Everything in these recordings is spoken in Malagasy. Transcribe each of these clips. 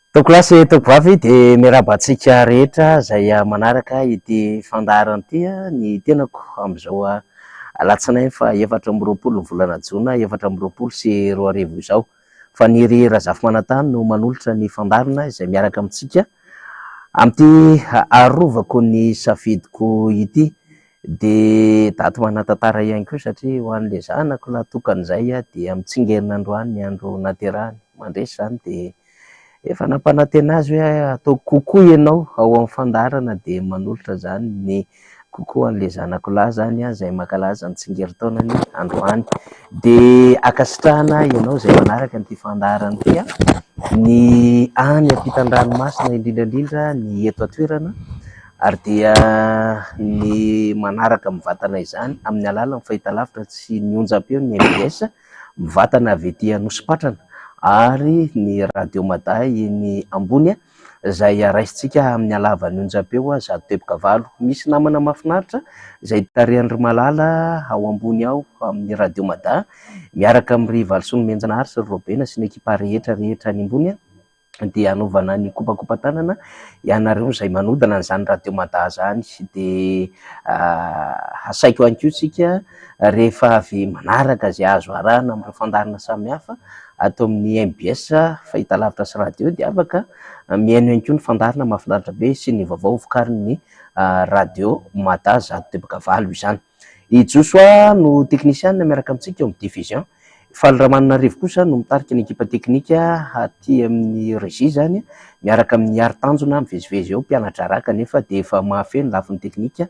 Tompokolahy sy tompokovavy dia miarahaba antsika rehetra izay manaraka ity fandaharana ity ny tenako amin'izao alatsinainy faha 24 ny volana jona 2024 izao. Faniry Razafimanantany no manolotra ny fandaharana izay miaraka amintsika amin'ity arovako ny safidiko ity. Dia daty manan-tantara ihany koa satria ho an'ilay zanako lahy tokana izay dia mitsingerina androany ny andro naterahany. Mandresy izany dia efa nampanantena azy hoe ataoko coucou ianao ao amin'ny fandaharana dia manolotra izany ny coucou an'ilay zanako lahy izany izay mankalaza ny tsingerin-taonany androany. Dia ankasitrahana ianao izay manaraka an'ity fandaharana ity, ny any ampitan-dranomasina indrindra indrindra ny eto an-toerana ary dia ny manaraka mivantana izany amin'ny alalan'ny fahitalavitra sy ny onjam-peo ny mbs mivantana avy ety Anosipatrana ary ny Radio Mada eny ambony izay raisintsika amin'ny halavan'ny onjam-peo 100.8. Misy namana mahafinaritra izay tarihan'i Malala ao ambony ao amin'ny Radio Mada miaraka amin'i Valisoa Nomenjanahary sy ry Robena sy ny ekipa rehetra rehetra any ambony dia hanaovana ny kopakopa-tanana ianareo izay manodina an'izany Radio Mada izany. Dia hasaiko ihany koa isika rehefa avy manaraka izay azo arahana amin'ireo fandaharana samihafa ato amin'ny mbs fahitalavitra sy radio dia afaka mihaino ihany koa ny fandaharana mahafinaritra be sy ny vaovao vokarin'ny Radio Mada 100.8 izany. I Josoa no teknisianina miaraka amintsika eo amin'ny diffusion. Faly Ramananarivo kosa no mitarika ny ekipa teknika aty amin'ny régie izany miaraka amin'ny Hary Tanjona mivezivezy eo, mpianatra-draharaha kanefa dia efa mahafehy ny lafiny teknika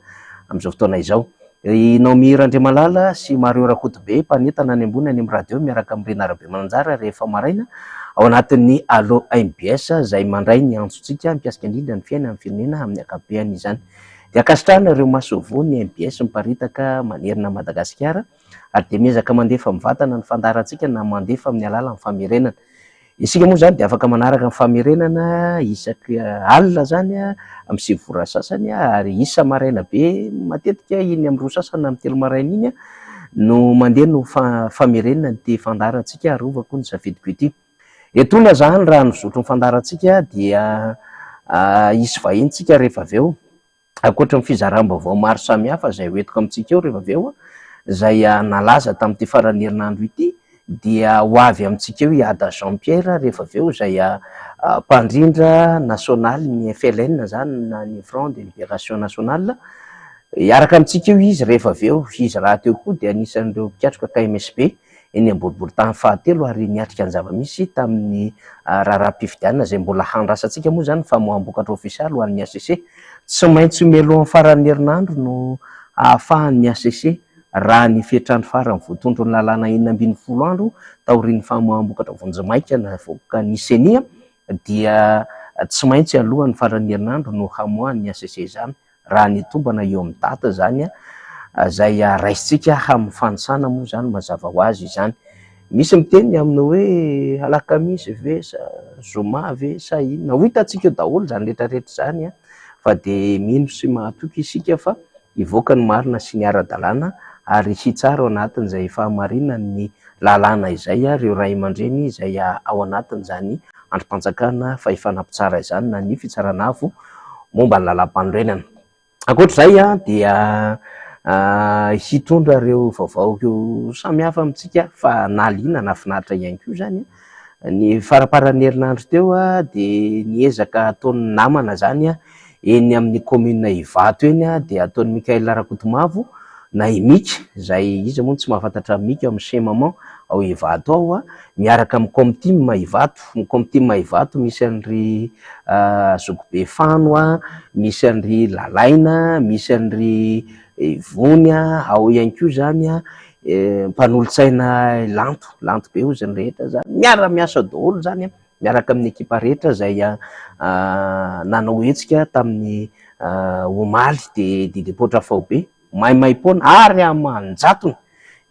amin'izao fotoana izao. I Naomi Randriamalala sy Mario Rakotobe mpanentana any ambony any amin'ny radio miaraka amin'i Rina Rabemananjara rehefa maraina ao anatin'ny Allo mbs izay mandray ny antsontsika mikasika indrindra ny fiainan'ny firenena amin'ny ankapobeny izany. Dia ankasitrahana ireo masoivoho ny mbs miparitaka manerana an'i Madagasikara ary dia miezaka mandefa mivantana ny fandaharantsika na mandefa amin'ny alalan'ny famerenana. Isika moa izany dia afaka manaraka ny famerenana isaky alina izany amin'ny 9 ora sasany ary isa maraina be matetika iny amin'ny 2 sasany na amin'ny 3 maraina iny no mandeha no famerenana ity fandaharantsika arovako ny safidiko ity. Etoana izany raha ny zotry ny fandaharantsika dia hisy vahiny tsika rehefa avy eo. Ankoatra ny fizaram-baovao maro samihafa izay hoentiko amintsika eo rehefa avy eo, izay nalaza tamin'ity faran'ny herinandro ity, dia ho avy amintsika eo i Ada Jean Pierre rehefa avy eo, izay mpandrindra nasionaly ny FLN izany na ny Front de Libération Nationale. Hiaraka amintsika eo izy rehefa avy eo. Izy rahateo koa dia anisan'ireo mpikatroka KMSB. eny Ambohiboritany fahatelo ary niatrika ny zava-misy tamin'ny raharaham-pifidianana izay mbola handrasantsika moa izany ny famoaham-bokatra ofisialy ho an'ny hcc. Tsy maintsy mialohan'ny faran'ny herinandro no hahafahan'ny hcc raha ny fetr'andro farany voatondron'ny lalàna 16 andro taorian'ny famoaham-bokatra vonjimaika navoakan'ny Ceni dia tsy maintsy alohan'ny faran'ny herinandro no hamoahan'ny hcc izany. Raha ny tombana eo amin'ny daty izany izay raisintsika amin'ny fanisana moa izany mazava ho azy izany. Misy miteny ny amin'ny hoe alakamisy ve sa zoma ve sa inona. Ho hitantsika eo daholo izany rehetra rehetra izany fa dia mino sy mahatoky isika fa hivoaka ny marina sy ny ara-dalàna ary hitsara ao anatin'izay fahamarinan'ny lalàna izay ireo ray aman-dreny izay ao anatin'izany andrim-panjakana fahefana mpitsara izany na ny fitsarana avo momba ny lalàmpanorenana. Ankoatra izay dia hitondra ireo vaovao samihafa amintsika fa nahaliana nahafinaritra ihany koa izany. Ny faramparan'ny herinandro teo dia niezaka ataon'ny namana izany eny amin'ny commune Ivato eny dia ataon'i Mickaël Rakotomavo na i Mika izay iza moa no tsy mahafantatra an'i Mika ao amin'ny Chez Maman ao Ivato ao miaraka amin'ny Comteam Ivato, ny Comteam Ivato misy an-dry Zokibe Fano, misy an-dry Lalaina, misy an-dry Vony, ao ihany koa izany mpanolotsaina Lanto, Lanto be hozy ny rehetra izany, miara-miasa daholo izany miaraka amin'ny ekipa rehetra izay nanao hetsika tamin'ny omaly dia didim-poatra faobe maimaim-poana ary aman-jatony.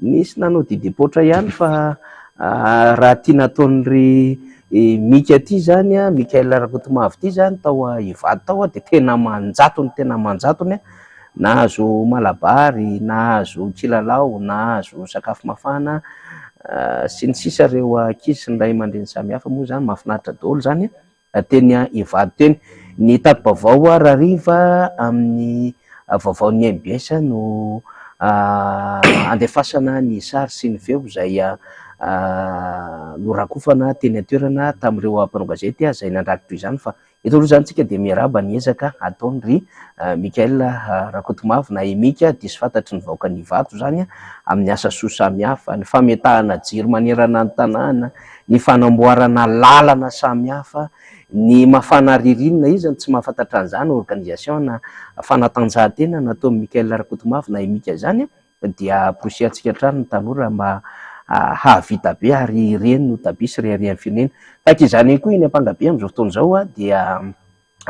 Nisy nanao didim-poatra ihany fa raha tiana ataon'i Mika ity izany, Mickaël Rakotomavo ity izany tao Ivato tao dia tena aman-jatony, tena aman-jatony nahazo malabary, nahazo kilalao, nahazo sakafo mafana sy ny sisa ireo ankizy sy ny ray aman-dreny samihafa moa izany mahafinaritra daholo izany. teny Ivato teny. Ny tati-baovao rahariva amin'ny vaovaon'ny MBS no andefasana ny sary sy ny feo izay norakofana teny an-toerana tamin'ireo mpanao gazety izay nandrakitra izany fa eto aloha izany tsika dia miarahaba ny ezaka ataony ry Michael Rakotomavo na i Mika diso fantatry ny vahoakan'i Ivato izany amin'ny asa soa samihafa, ny fametahana jiro manerana ny tanàna, ny fanamboarana lalana samihafa, ny mafana ririnina, iza no tsy mahafantatra an'izany organisation na fanatanjahantena nataon'i Michael Rakotomavo na i Mika izany dia amporisihantsika hatrany ny tanora mba hahavita be ary ireny no tabi sy reharehan'ny firenena. Tahaka izany ihany koa eny Ampangabe amin'izao fotoana izao dia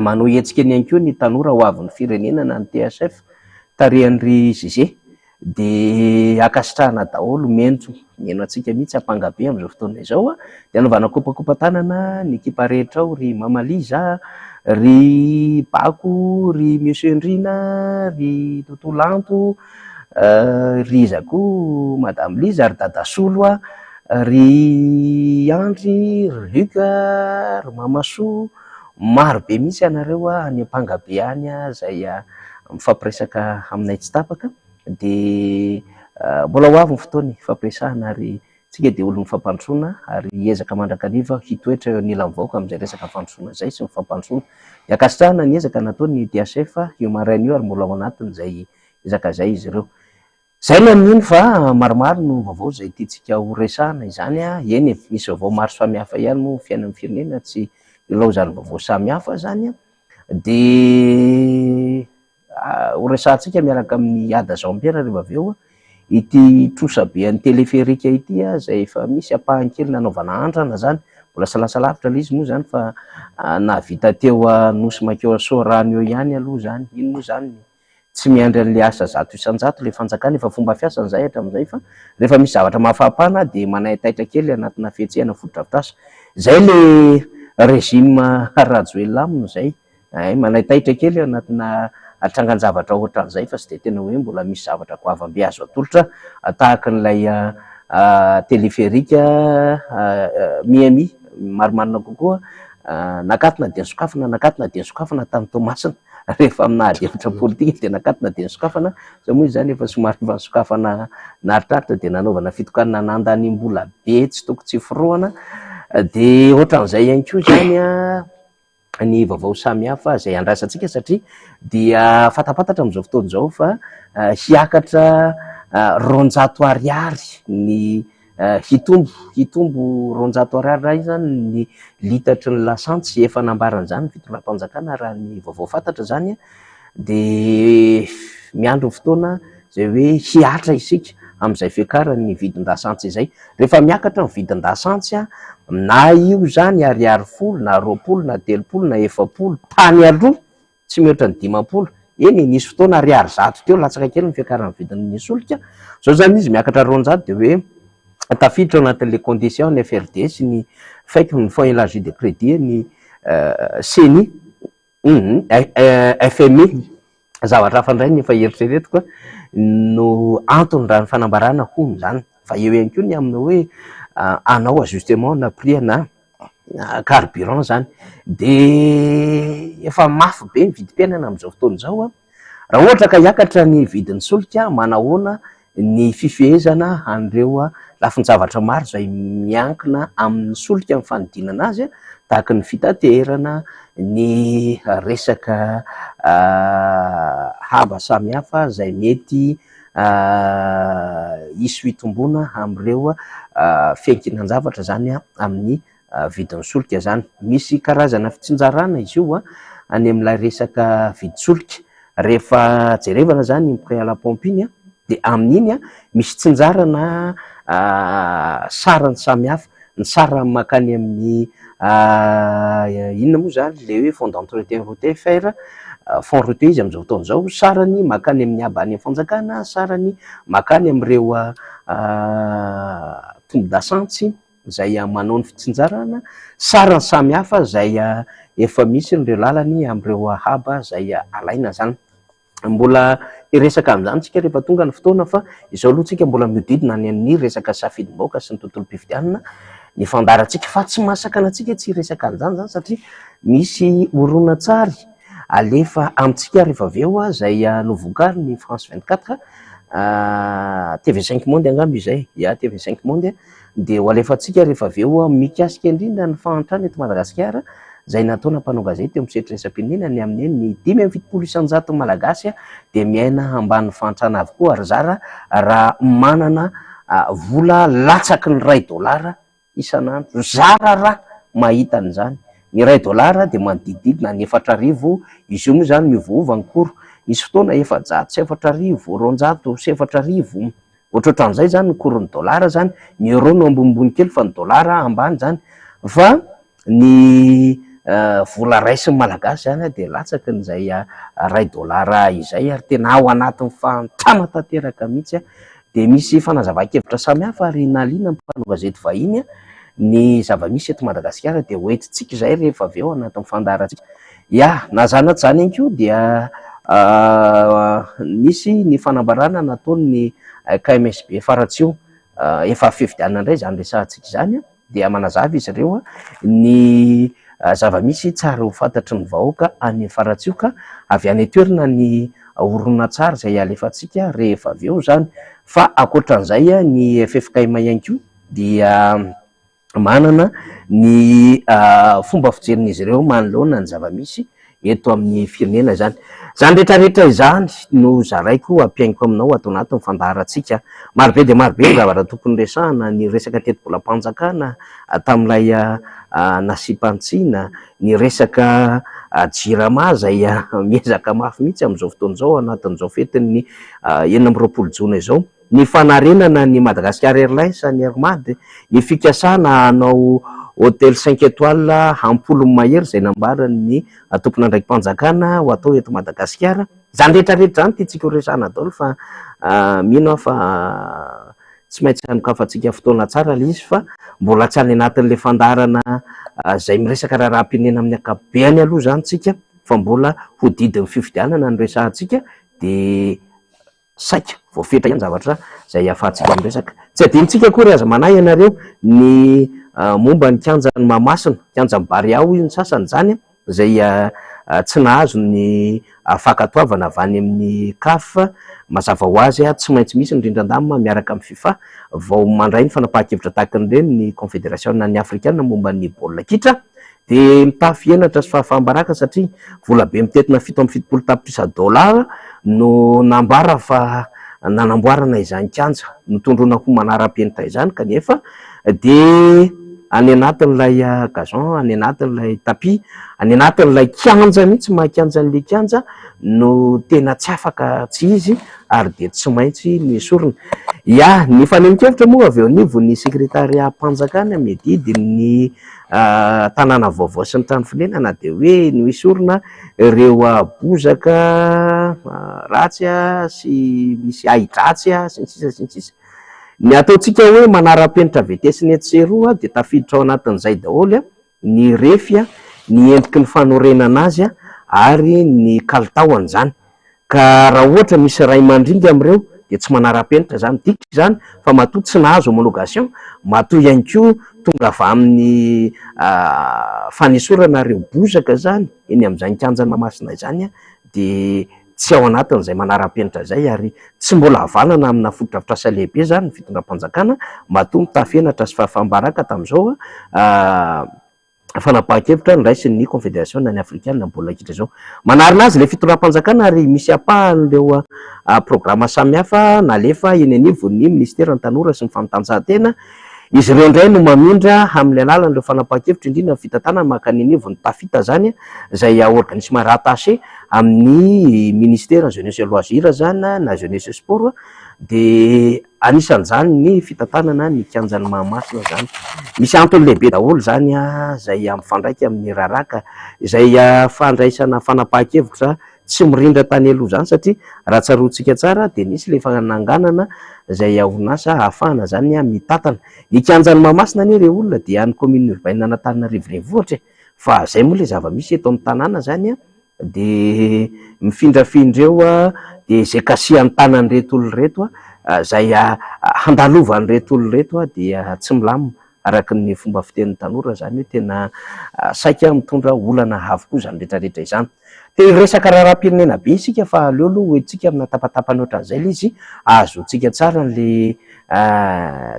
manao hetsika eny ihany koa ny tanora ho avin'ny firenena na ny TSF tarihan'i ry Zeze dia ankasitrahana daholo, mendro mihaino antsika mihitsy Ampangabe amin'izao fotoana izao dia anaovana kopakopa-tanana ny ekipa rehetra ao ry Mama Liza, ry Bako, ry Monsieur Ndrina, ry Toto Lanto, ry iza koa Madame Liza, ry Dadasolo, ry Andry, ry Luc, ry Mamasoa, maro be mihitsy ianareo any Ampangabe any izay mifampiresaka aminay tsy tapaka dia mbola ho avy ny fotoana hifampiresahana ary tsika dia olon'ny fampandrosoana ary hiezaka mandrakariva hitoetra eo anilan'ny vahoaka amin'izay resaka fandrosoana izay sy ny fampandrosoana. Dia ankasitrahana ny ezaka nataon'ny DHF io maraina io ary mbola ao anatin'izay ezaka izay izy ireo. Izay no amin'iny fa maromaro no vaovao izay tiantsika ho resahana izany. Eny e, misy vaovao maro samihafa ihany moa ny fiainan'ny firenena tsy ilaozan'ny vaovao samihafa izany. Dia ho resahantsika miaraka amin'ny Iada Jean Pierre rehefa avy eo ity trosa be an'ny téléphérique ity izay efa misy ampahany kely nanaovana andrana izany. Mbola salasa lavitra ilay izy moa izany fa nahavita teo Nosy mankeo Soarano eo ihany aloha izany. Iny moa izany tsy miandry an'ilay asa 100% ilay fanjakana, efa fomba fiasany izay hatramin'izay fa rehefa misy zavatra mahafaha-pana dia manaitaitra kely anatina fihetsehana fotodrafitrasa. Izay ilay régime Rajoelina aminy izay. Hay, manaitaitra kely anatina trangan-javatra ohatran'izay fa tsy dia tena hoe mbola misy zavatra goavam-be azo atolotra tahaka an'ilay téléphérique Miami, marimarina kokoa, nakatona dia nosokafana, nakatona dia nosokafana tany Toamasina. Rehefa amina ady hevitra politika dia nakatona dia nosokafana, izao moa izany efa somary efa nosokafana naritraritra dia nanaovana fitokanana nandaniam-bola be tsy toko tsy forohana, dia ohatran'izay ihany koa izany ny vaovao samihafa izay andrasantsika satria dia fantapantatra amin'izao fotoana izao fa hiakatra 200 ariary ny hitombo, hitombo 200 ariary raha izany ny litatry ny lasantsy, efa nambaran'izany ny fitondram-panjakana raha ny vaovao fantatra izany dia miandry ny fotoana izay hoe hihatra isika amin'izay fiakaran'ny vidin-dasantsy izay. Rehefa miakatra ny vidin-dasantsy, na io izany ariary 10 na 20 na 30 na 40 tany aloha, tsy mihoatra ny 50, eny e, nisy fotoana ariary 100 teo latsaka kely ny fiakaran'ny vidin'ny solika, izao izany izy miakatra 200 dia hoe tafiditra ao anatin'ilay condition ny FRD sy ny FEC, ny fonds élargi de crédit, ny CENI, FMI, zavatra hafa indray no efa eritreretiko no antony raha ny fanambarana hono izany, fa eo ihany koa ny amin'ny hoe hanao ajustement na prix na carburant izany, dia efa mafy be ny vidim-piainana amin'izao fotoana izao an, raha ohatra ka hiakatra ny vidin'ny solika manahoana ny fifehezana an'ireo lafin-javatra maro izay miankina amin'ny solika ny fanodinana azy tahaka ny fitaterana, ny resaka haba samihafa izay mety hisy fitomboana amin'ireo fiankinan-javatra izany amin'ny vidin'ny solika izany. Misy karazana fitsinjarana izy io any amin'ilay resaka vidin-tsolika. Rehefa jerevana izany iny prix à la pompe iny dia amin'iny misy tsinjarana sarany samihafa. Ny sarany mankany amin'ny inona moa izany ilay hoe fonds d'entretien routier, fer, fonds routier izy amin'izao fotoana izao, sarany mankany amin'ny haba any amin'ny fanjakana, sarany mankany amin'ireo tombon-dasantsy izay manao ny fitsinjarana, sarany samihafa izay efa misy ireo lalany amin'ireo haba izay alaina izany. Mbola hiresaka an'izany isika rehefa tonga ny fotoana fa izao aloha isika mbola mihodidina any amin'ny resaka safidim-bahoaka sy ny tontolom-pifidianana. ny fandaharantsika fa tsy mahasakana antsika tsy hiresaka an'izany izany satria misy horonantsary alefa amintsika rehefa avy eo izay novokarin'ny France 24, TV 5 Monde angamba izay, ya TV 5 Monde dia ho alefantsika rehefa avy eo mikasika indrindra ny fahantrana eto Madagasikara izay nataona mpanao gazety teo amin'ny sehatra iraisam-pirenena ny amin'ny ny 75% Malagasy dia miaina ambany fahantrana avokoa ary zara raha manana vola latsaky ny iray dolara isan'andro, zara raha mahita an'izany. Ny iray dolara dia manodidididina ny 4000, izy io moa izany miovaova ny cours, misy fotoana 4400, 4200, ohatrohatran'izay izany ny cours-n'ny dolara izany, ny euro no ambonimbony kely fa ny dolara ambany izany, fa ny vola raisin'ny Malagasy izany dia latsaky ny izay iray dolara izay ary tena ao anatin'ny fahantrana tanteraka mihitsy. Dia misy fanazavan-kevitra samihafa ary nahaliana ny mpanao gazety vahiny ny zava-misy eto Madagasikara dia hoentintsika izay rehefa avy eo anatin'ny fandaharantsika. Ya, na izany na tsy izany ihany koa dia nisy ny fanambarana nataon'ny KMSB Faratsiho. Efa fifidianana indray izany resahantsika izany dia manazava izy ireo ny zava-misy tsara ho fantatry ny vahoaka any Faratsiho ka avy any an-toerana ny horonantsary izay alefantsika rehefa avy eo izany. Fa ankoatran'izay ny ffkm ihany koa dia manana ny fomba fijerin'izy ireo manoloana ny zava-misy eto amin'ny firenena izany. Izany rehetra rehetra izany no zaraiko ampiainiko aminao ato anatin'ny fandaharantsika. Marobe dia marobe ny zavatra tokony resahana, ny resaka tetibolam-panjakana tamin'ilay nasiam-panitsiana, ny resaka Jirama izay miezaka mafy mihitsy amin'izao fotoana izao anatin'izao fetin'ny 26 jona izao. ny fanarenana ny Madagascar Airlines, ny Air Mad, ny fikasana hanao hôtel cinq étoiles am-polony mahery izay nambaran'ny tompon'andraiki-panjakana ho atao eto Madagasikara. Izany rehetra rehetra izany tiantsika ho resahana daholo fa mino aho fa tsy maintsy hanokafantsika fotoana tsara ilay izy fa mbola tsy any anatin'ilay fandaharana izay miresaka raharaham-pirenena amin'ny ankapobeny aloha izany tsika fa mbola hodidin'ny fifidianana no resahantsika dia Saika voafetra ihany zavatra izay ahafahantsika miresaka. Tsy adinontsika akory, aza manahy ianareo, ny momba ny kianjan'i Mahamasina, kianjan'i Barea hoy ny sasany izany, izay tsy nahazo ny fankatoavana avy any amin'ny Caf. Mazava ho azy, tsy maintsy misy ny rindran-damina miaraka amin'ny Fifa vao mandray ny fanapahan-kevitra tahaka an'ireny ny Konfederasiona Afrikana momba ny baolina kitra. Dia mitafy henatra sy fahafaham-baraka satria volabe mitentina 77 tapitrisa dolara no nambara fa nanamboarana izany kianja notondroina ho manara-penitra izany kanefa dia any anatin'ilay gazon, any anatin'ilay tapis, any anatin'ilay kianja mihitsy maha kianja an'ilay kianja no tena tsy afaka tsy izy ary dia tsy maintsy nesorina. Ya, ny fanehoan-kevitra moa avy eo anivon'ny sekretariam-panjakana miadidy ny tanàna vaovao sy ny trano fonenana dia hoe noesorina ireo bozaka ratsy sy misy ahi-dratsy sy ny sisa sy ny sisa. Ny ataontsika hoe manara-penitra vetesina etsy sy eroa dia tafiditra ao anatin'izay daholo ny refy, ny endriky ny fanorenana azy ary ny kalitaon'izany. Ka raha ohatra misy ray mandringa amin'ireo dia tsy manara-penitra izany. Midika izany fa matoa tsy nahazo homologation, matoa ihany koa tonga avy amin'ny fanesorana ireo bozaka izany eny amin'izany kianjan'i Mahamasina izany dia tsy ao anatin'izay manara-penitra izay ary tsy mbola havanana amina fotodrafitrasa lehibe izany ny fitondram-panjakana matoa mitafy henatra sy fahafaham-baraka tamin'izao fanapahan-kevitra noraisin'ny Konfederasiona Afrikana baolina kitra izao. Manarina azy ilay fitondram-panjakana ary misy ampahan'ireo programa samihafa nalefa eny anivon'ny minisiteran'ny Tanora sy ny Fanatanjahantena. Izy ireo indray no mamindra amin'ny alalan'ireo fanapahan-kevitra, indrindra ny fitantanana mankany anivon'ny Tafita izany, izay organisme rattaché amin'ny minisiteran'ny Jeunesse et Loisirs izany na Jeunesse et Sport dia Anisan'izany ny fitantanana ny kianjan'i Mahamasina izany. Misy antony lehibe daholo izany izay mifandraika amin'ny raharaha ka izay fandraisana fanapahan-kevitra tsy mirindra tany aloha izany satria raha tsaroantsika tsara dia nisy ilay fananganana izay orinasa ahafahana izany mitantana. Ny kianjan'i Mahamasina anie re olona dia an'ny commune urbaine an'Antananarivo renivohitra e! Fa izay moa ilay zava-misy eto amin'ny tanàna izany dia mifindrafindra eo dia izay kasihan'ny tanan'ireto olona ireto, izay handalovan'ireto olona ireto dia tsy milamina. Araka ny fomba fitenin'ny tanora izany hoe tena saika mitondra olana avokoa izany rehetra rehetra izany. Te hiresaka raharaham-pirenena be isika fa aleo aloha hoentintsika amina tapatapany ohatran'izay ilay izy ahazoantsika tsara an'ilay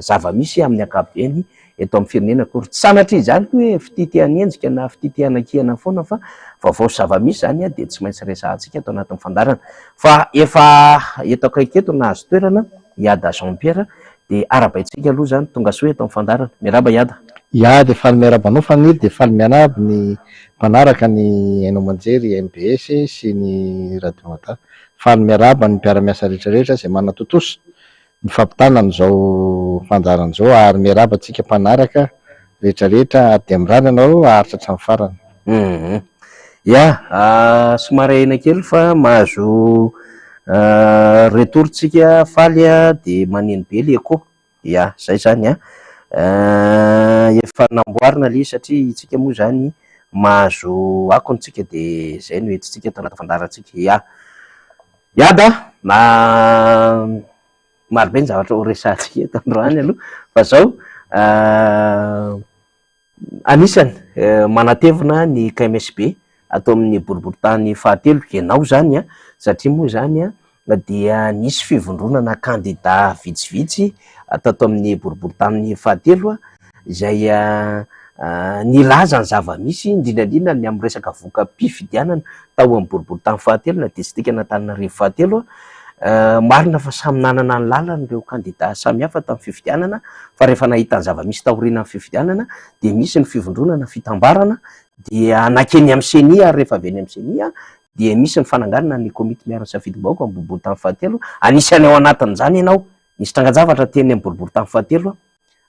zava-misy amin'ny ankapobeny eto amin'ny firenena akory. Tsy sanatria izany koa hoe fitia te hanenjika na fitia te hanakiana foana fa vaovao sy zava-misy izany dia tsy maintsy resahantsika ato anatin'ny fandaharana. Fa efa eto akaiky eto nahazo toerana i Ada Jean Pierre dia arahabaintsika aloha izany tongasoa eto amin'ny fandaharana. Miarahaba i Ada. Ya dia faly miarahaba anao Faniry dia faly miarahaba ny mpanaraka ny haino aman-jery mbs sy ny radio Mada. Faly miarahaba ny mpiara-miasa rehetra rehetra izay manatontosa ny fampitana an'izao fandaharana izao ary miarahaba antsika mpanaraka rehetra rehetra ary dia mirary anao haharitra hatramin'ny farany. Hum. Ya, somary ahiana kely fa mahazo retour tsika faly dia maneno be le echo. Ya, zay zany an. Efa namboarina le izy satria itsika moa zany mahazo akony tsika dia zay no entintsika ato anaty fandaharantsika. Ya. Iada a, maro be ny zavatra ho resahantsika eto androany aloha fa zao anisany manatevina ny KMSB ato amin'ny boriborintany fahatelo ianao izany an, satria moa izany an dia nisy fivondronana kandida vitsivitsy tato amin'ny boriborintany fahatelo izay nilaza ny zava-misy indrindra indrindra ny amin'ny resaka voka-pifidianana tao amin'ny boriborintany fahatelo na distrikan'Antananarivo fahatelo. Marina fa samy nanana ny lalany ireo kandida samihafa tamin'ny fifidianana fa rehefa nahita ny zava-misy taorianan'ny fifidianana dia misy ny fivondronana fitambarana dia nankeny amin'ny ceni ary rehefa avy eny amin'ny ceni dia misy ny fananganana ny komity miaro ny safidim-bahoaka amin'ny boriborintany fahatelo. Anisan'ny ao anatin'izany ianao. Nisy trangan-javatra teny amin'ny boriborintany fahatelo.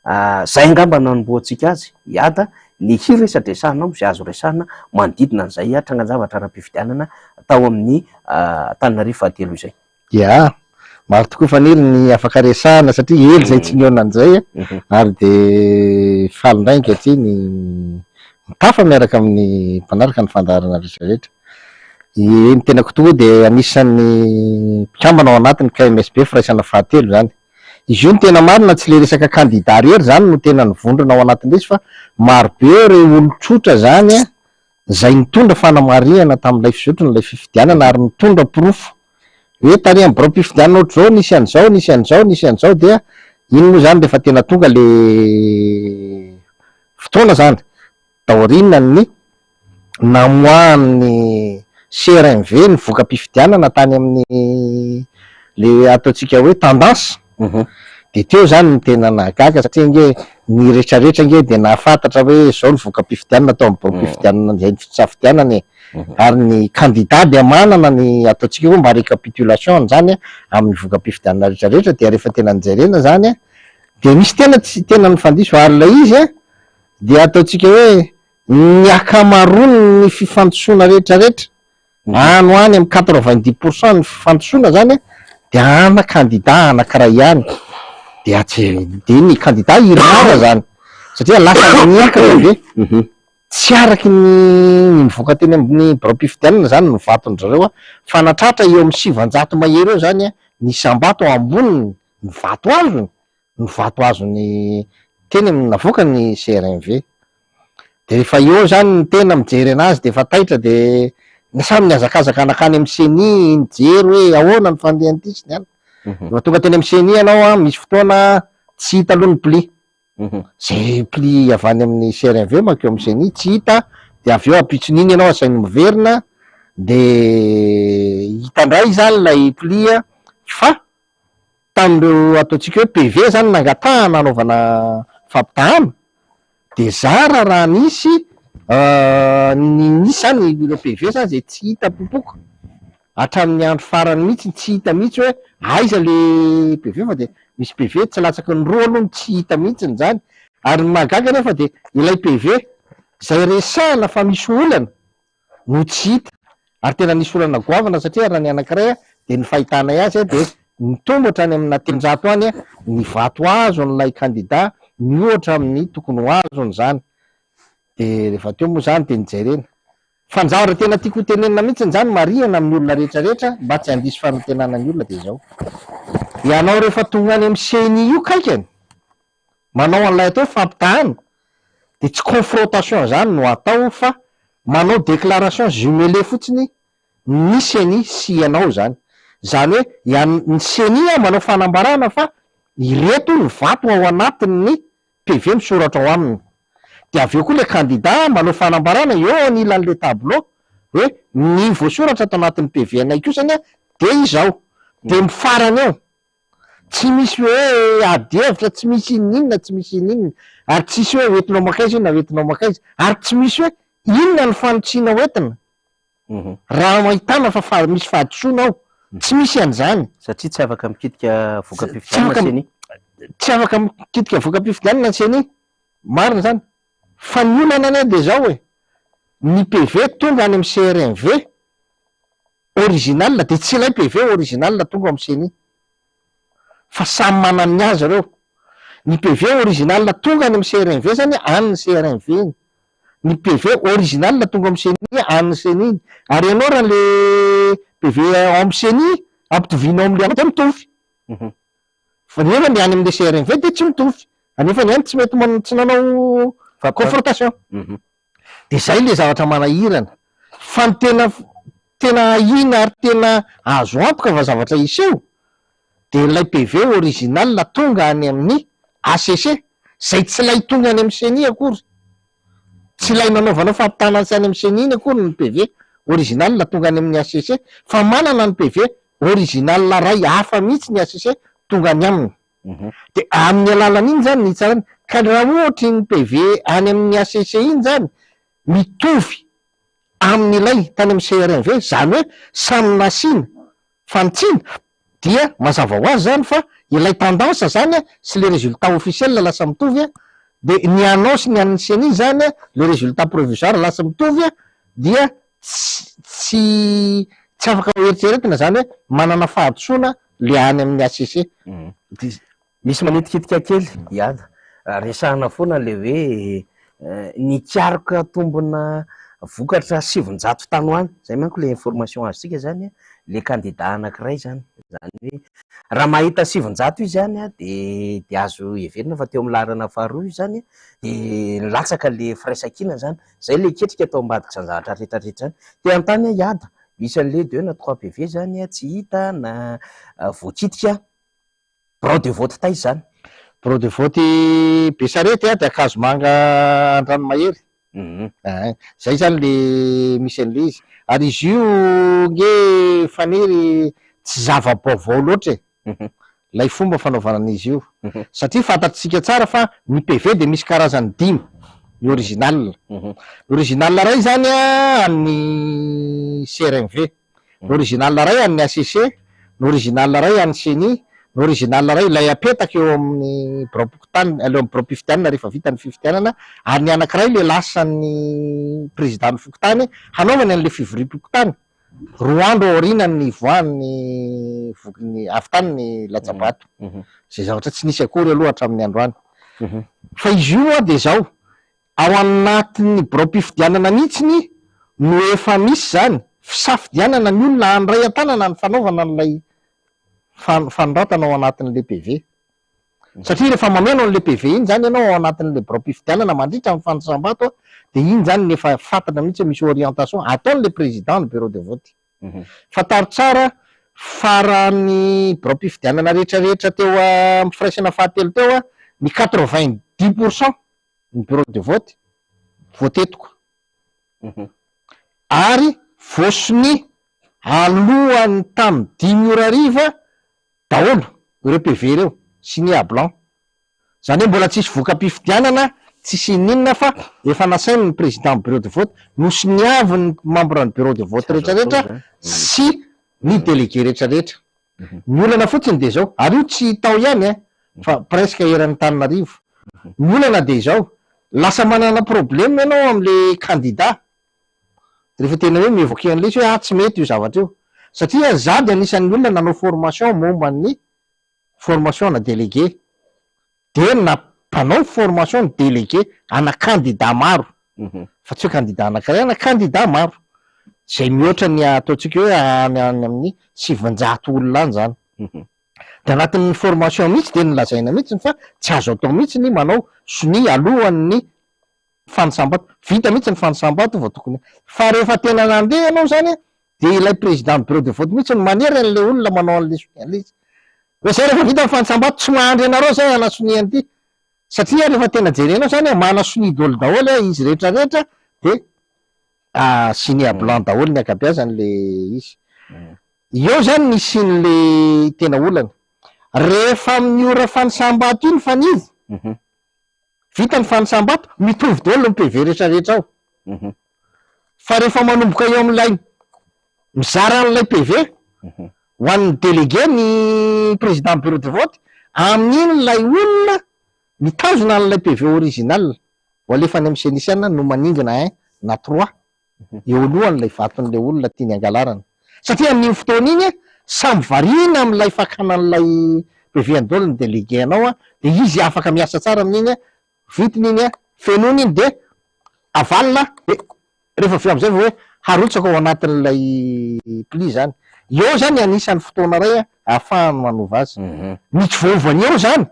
Izay angamba no nanombohantsika azy, Iada, ny hiresadresahanao izay azo resahina manodidina an'izay trangan-javatra ara-pifidianana tao amin'ny Antananarivo fahatelo izay. Ya, maro tokoa Faniry ny afaka resahana satria ela izay tsy nihaona an'izay ary dia faly indray ankehitriny mitafa miaraka amin'ny mpanaraka ny fandaharana rehetra rehetra. Ie, ny tenako tokoa dia anisan'ny mpikambana ao anatin'ny KMSB firaisana fahatelo izany. Izy io ny tena marina tsy le resaka kandida rery zany no tena nivondrona ao anatin'ilay izy fa maro be ireo olon-tsotra zany izay nitondra fanamarihana tamin'ilay fizotron'ilay fifidianana ary nitondra porofo hoe tany amin'ny biraom-pifidianana ohatr'izao nisy an'izao nisy an'izao nisy an'izao dia iny moa zany rehefa tena tonga le fotoana zany Taorian'ny namoahan'ny CRMV ny voka-pifidianana tany amin'ny le ataontsika hoe tendance, dia teo izany no tena nahagaga satria ange ny rehetrarehetra ange dia nahafantatra hoe izao ny voka-pifidianana tao amin'ny biraom-pifidianana izay nisafidianana e, ary ny kandida dia manana ny ataontsika hoe mba récapitulation an'izany amin'ny voka-pifidianana rehetrarehetra dia rehefa tena nojerena izany dia misy tena tsy tena nifandiso ary ilay izy an Dia ataontsika hoe ny ankamaroan'ny fifandisoana rehetra rehetra, any ho any amin'ny 90 pour cent ny fifandisoana zany dia ana kandida anankiray ihany, dia tsy dia ny kandida IRMAR zany, satria lasa niakatra be, tsy araky ny ny nivoaka teny amin'ny biraom-pifidianana zany ny vaton-dry zareo fa nahatratra eo amin'ny 900 mahery eo zany ny isam-bato amboniny ny vato azony ny vato azony teny amin'ny navoakany CRMV. De rehefa eo zany ny tena mijery anazy de efa taitra de samy nihazakazaka nankany amin'ny ceni nijery hoe ahoana ny fandehan'ity sy ny anona. Rehefa tonga teny amin'ny ceni ianao an, misy fotoana tsy hita aloha ny pli. Zay pli avy any amin'ny CRMV mankeo amin'ny ceni tsy hita de avy eo ampitson'iny ianao asainy miverina de hita indray zany ilay pli fa tamin'ireo ataontsika hoe PV zany nangatahana hanaovana fampitahana de zara raha nisy ny nisy zany ireo PV zany zay tsy hita popoka hatramin'ny andro farany mihitsy tsy hita mihitsy hoe aiza le PV fa de misy PV tsy latsaky ny roa aloha no tsy hita mihitsiny zany ary ny mahagaga anefa de ilay PV zay resahana fa misy olana no tsy hita ary tena nisy olana goavana satria raha ny anankiray dia ny fahitanay azy dia nitombo hatrany amina 300 any ny vato azon'ilay kandida miohatra amin'ny tokony ho azony izany dia rehefa teo moa izany dia nijerena fa ny zavatra tena tiako ho tenenina mihitsy izany marihana amin'ny olona rehetra rehetra mba tsy handiso fanantenana ny olona dia izao ianao rehefa tonga any amin'ny ceni io kaikany. manao an'ilay atao hoe fampitahana de tsy confrontation zany no atao fa manao déclaration jumelée fotsiny ny CENI sy ianao zany. Zany hoe ian- ny CENI a manao fanambarana fa ireto ny vato ao anatin'ny PV misoratra ao aminy. De avy eo koa le candidat manao fanambarana eo anilan'le tableau hoe ny voasoratra ato anatin'ny PV anay kosany a de izao. De mifarana eo. Tsy misy hoe ady hevitra, tsy misy ininona, tsy misy ininona. Ary tsisy hoe hoentinao makaiza io na hoentinao makaiza. Ary tsy misy hoe inona ny fanitsiana hoentina. Raha ahitana fa fa misy fahadisoana ao, tsy misy an'izany. Satria tsy afaka mikitika voka-pifidianana CENI. Tsy afaka mikitika voka-pifidianana ny CENI. Marina zany. Fa ny olana anie de zao e, ny PV tonga any amin'ny CRMV original de tsy ilay PV original tonga ao amin'ny CENI. Fa samy manana ny azy ireo. Ny PV original tonga any amin'ny CRMV zany any ny CRMV iny. Ny PV original tonga amin'ny CENI any ny CENI iny. Ary ianao raha le PV ao amin'ny CENI ampitovianao amin'le anao de mitovy. Fa nefa ny any amin'le CRMV de tsy mitovy. Anefa ny any tsy mety man- tsy nanao confrontation. De zay le zavatra manahirana. Fa ny tena tena ahiana ary tena azo antoka fa zavatra hiseho de ilay PV original tonga any amin'ny HCC, zay tsy ilay tonga any amin'ny CENI akory. Tsy ilay nanaovanao fampitahana sy any amin'ny CENI iny akory ny PV original tonga any amin'ny HCC, fa manana ny PV original ray hafa mihitsy ny HCC tonga any aminy. De amin'ny alalan'iny zany ny hitsarana, ka raha ohatra iny PV any amin'ny HCC iny zany mitovy amin'ilay tany amin'ny CRMV, zany hoe samy nasiana fanitsiana, dia mazava ho azy zany fa ilay tendance zany a sy le résultat officiel lasa mitovy a, de ny anao sy ny an'ny CENI zany a le résultat provisoire lasa mitovy a, dia tsy tsy afaka ho eritreretina zany hoe manana fahadisoana le any amin'ny HCC. Misy manitikitika kely Iada, resahana foana le hoe nikaroka tombona vokatra 900 tany ho any, zay manko le information azontsika zany a, le candidat anankiray zany, zany hoe raha mahita 900 izy zany a de de azo heverina fa teo amin'ny laharana faharoa io zany a, de nilatsaka le firaisankina zany, zay le ketrika atao ambadika zany zavatra rehetrarehetra zany. Te hanontany aho Iada, misy an'le deux na trois PV zany a tsy hita na voakitika, bureau de vote taiza zany? Bureau de vote Besarety a de Ankazomanga Andranomahery. Zay zany le misy an'le izy. Ary izy io nge Faniry tsy zava-baovao loatra e. Lay fomba fanaovana an'izy io. Satria fantatsika tsara fa ny PV de misy karazany dimy, ny original. Ny original ray zany a an'ny CRMV, ny original ray an'ny HCC, ny original ray an'ny CENI, ny original ray ilay apetaka eo amin'ny biraom-pokontany, eo amin'ny biraom-pifidianana rehefa vita ny fifidianana, ary ny anankiray le lasan'ny président ny fokontany hanaovany an'le fivoriam-pokontany 2 andro aorian'ny nivoahan'ny voky avy tany ny latsabato. Zay zavatra tsy nisy akory aloha hatramin'ny androany. Fa izy io a de zao, ao anatin'ny biraom-pifidianana mihitsiny no efa misy zany fisafidianana ny olona handray an-tanana ny fanaovana an'ilay fanoratana ao anatin'le PV. Satria rehefa mameno an'le PV iny zany ianao ao anatin'le biraom-pifidianana mandritra ny fanisam-bato a, de iny zany no efa fantatra mihitsy hoe misy orientation ataon'le président ny bureau de vote. Fantaro tsara fa raha ny biraom-pifidianana rehetrarehetra teo amin'ny firaisana fahatelo teo a, ny 90% ny bureau de vote voatetiko. Ary voasonia alohan'ny tamin'ny 5 ora hariva daholo ireo PV ireo, signé à blanc. Zany hoe mbola tsisy voka-pifidianana, tsisy ininona fa efa nasainy ny président bureau de vote, nosoniavin'ny membre ny bureau de vote rehetrarehetra sy ny délégué rehetrarehetra. Ny olana fotsiny de zao, ary io tsy tao ihany e, fa presque eran'ny Tananarivo. Ny olana de izao, lasa manana problème ianao am'le candidat rehefa tena hoe mi-évoquer an'ilay izy hoe ah tsy mety io zavatra io. Satria za de anisan'ny olona nanao formation momba ny formation na délégué, de nampanao formation ny délégué ana candidat maro, fa tsy hoe candidat anankiray, ana candidat maro, zay mihoatra ny ataontsika hoe any any amin'ny 900 olona any zany. De anatin'ny formation mihitsy de nolazaina mihitsy fa tsy azo atao mihitsy ny manao sonia alohan'ny fanisam-bato. Vita mihitsy ny fanisam-bato vao tokony, fa rehefa tena nandeha ianao zany de ilay président bureau de vote mihitsy no manery an'le olona manao an'le sonia an'le izy. Hoe zay rehefa vita ny fanisam-bato tsy mahandry anareo zay hanasonia an'ity. Satria rehefa tena jerenao zany manasonia daholo daholo izy rehetra rehetra de signé blanc daholo ny ankabeazany le izy. Eo zany nisian'le tena olana. Rehefa amin'ny ora fanisam-bato iny Fanilo, vita ny fanisam-bato, mitovy daholo ny PV rehetra rehetra ao. Fa rehefa manomboka eo amin'ilay mizara an'ilay PV ho an'ny délégué ny président bureau de vote, amin'iny ilay olona mitazona an'ilay PV original ho alefa any amin'ny CENI no maningina un na trois eo alohan'ilay vaton'ilay olona tiany angalarana. Satria amin'iny fotoana iny samy variana amin'ilay fakana an'ilay PV any daholo ny délégué anao, de izy afaka miasa tsara amin'iny, vitiny iny, fenoiny iny de avalona, de rehefa avy eo am'izay vao hoe harotsaka ao anatin'ilay pli zany. Eo zany anisan'ny fotoana iray ahafahany manova azy. Ny tsy voaovany eo zany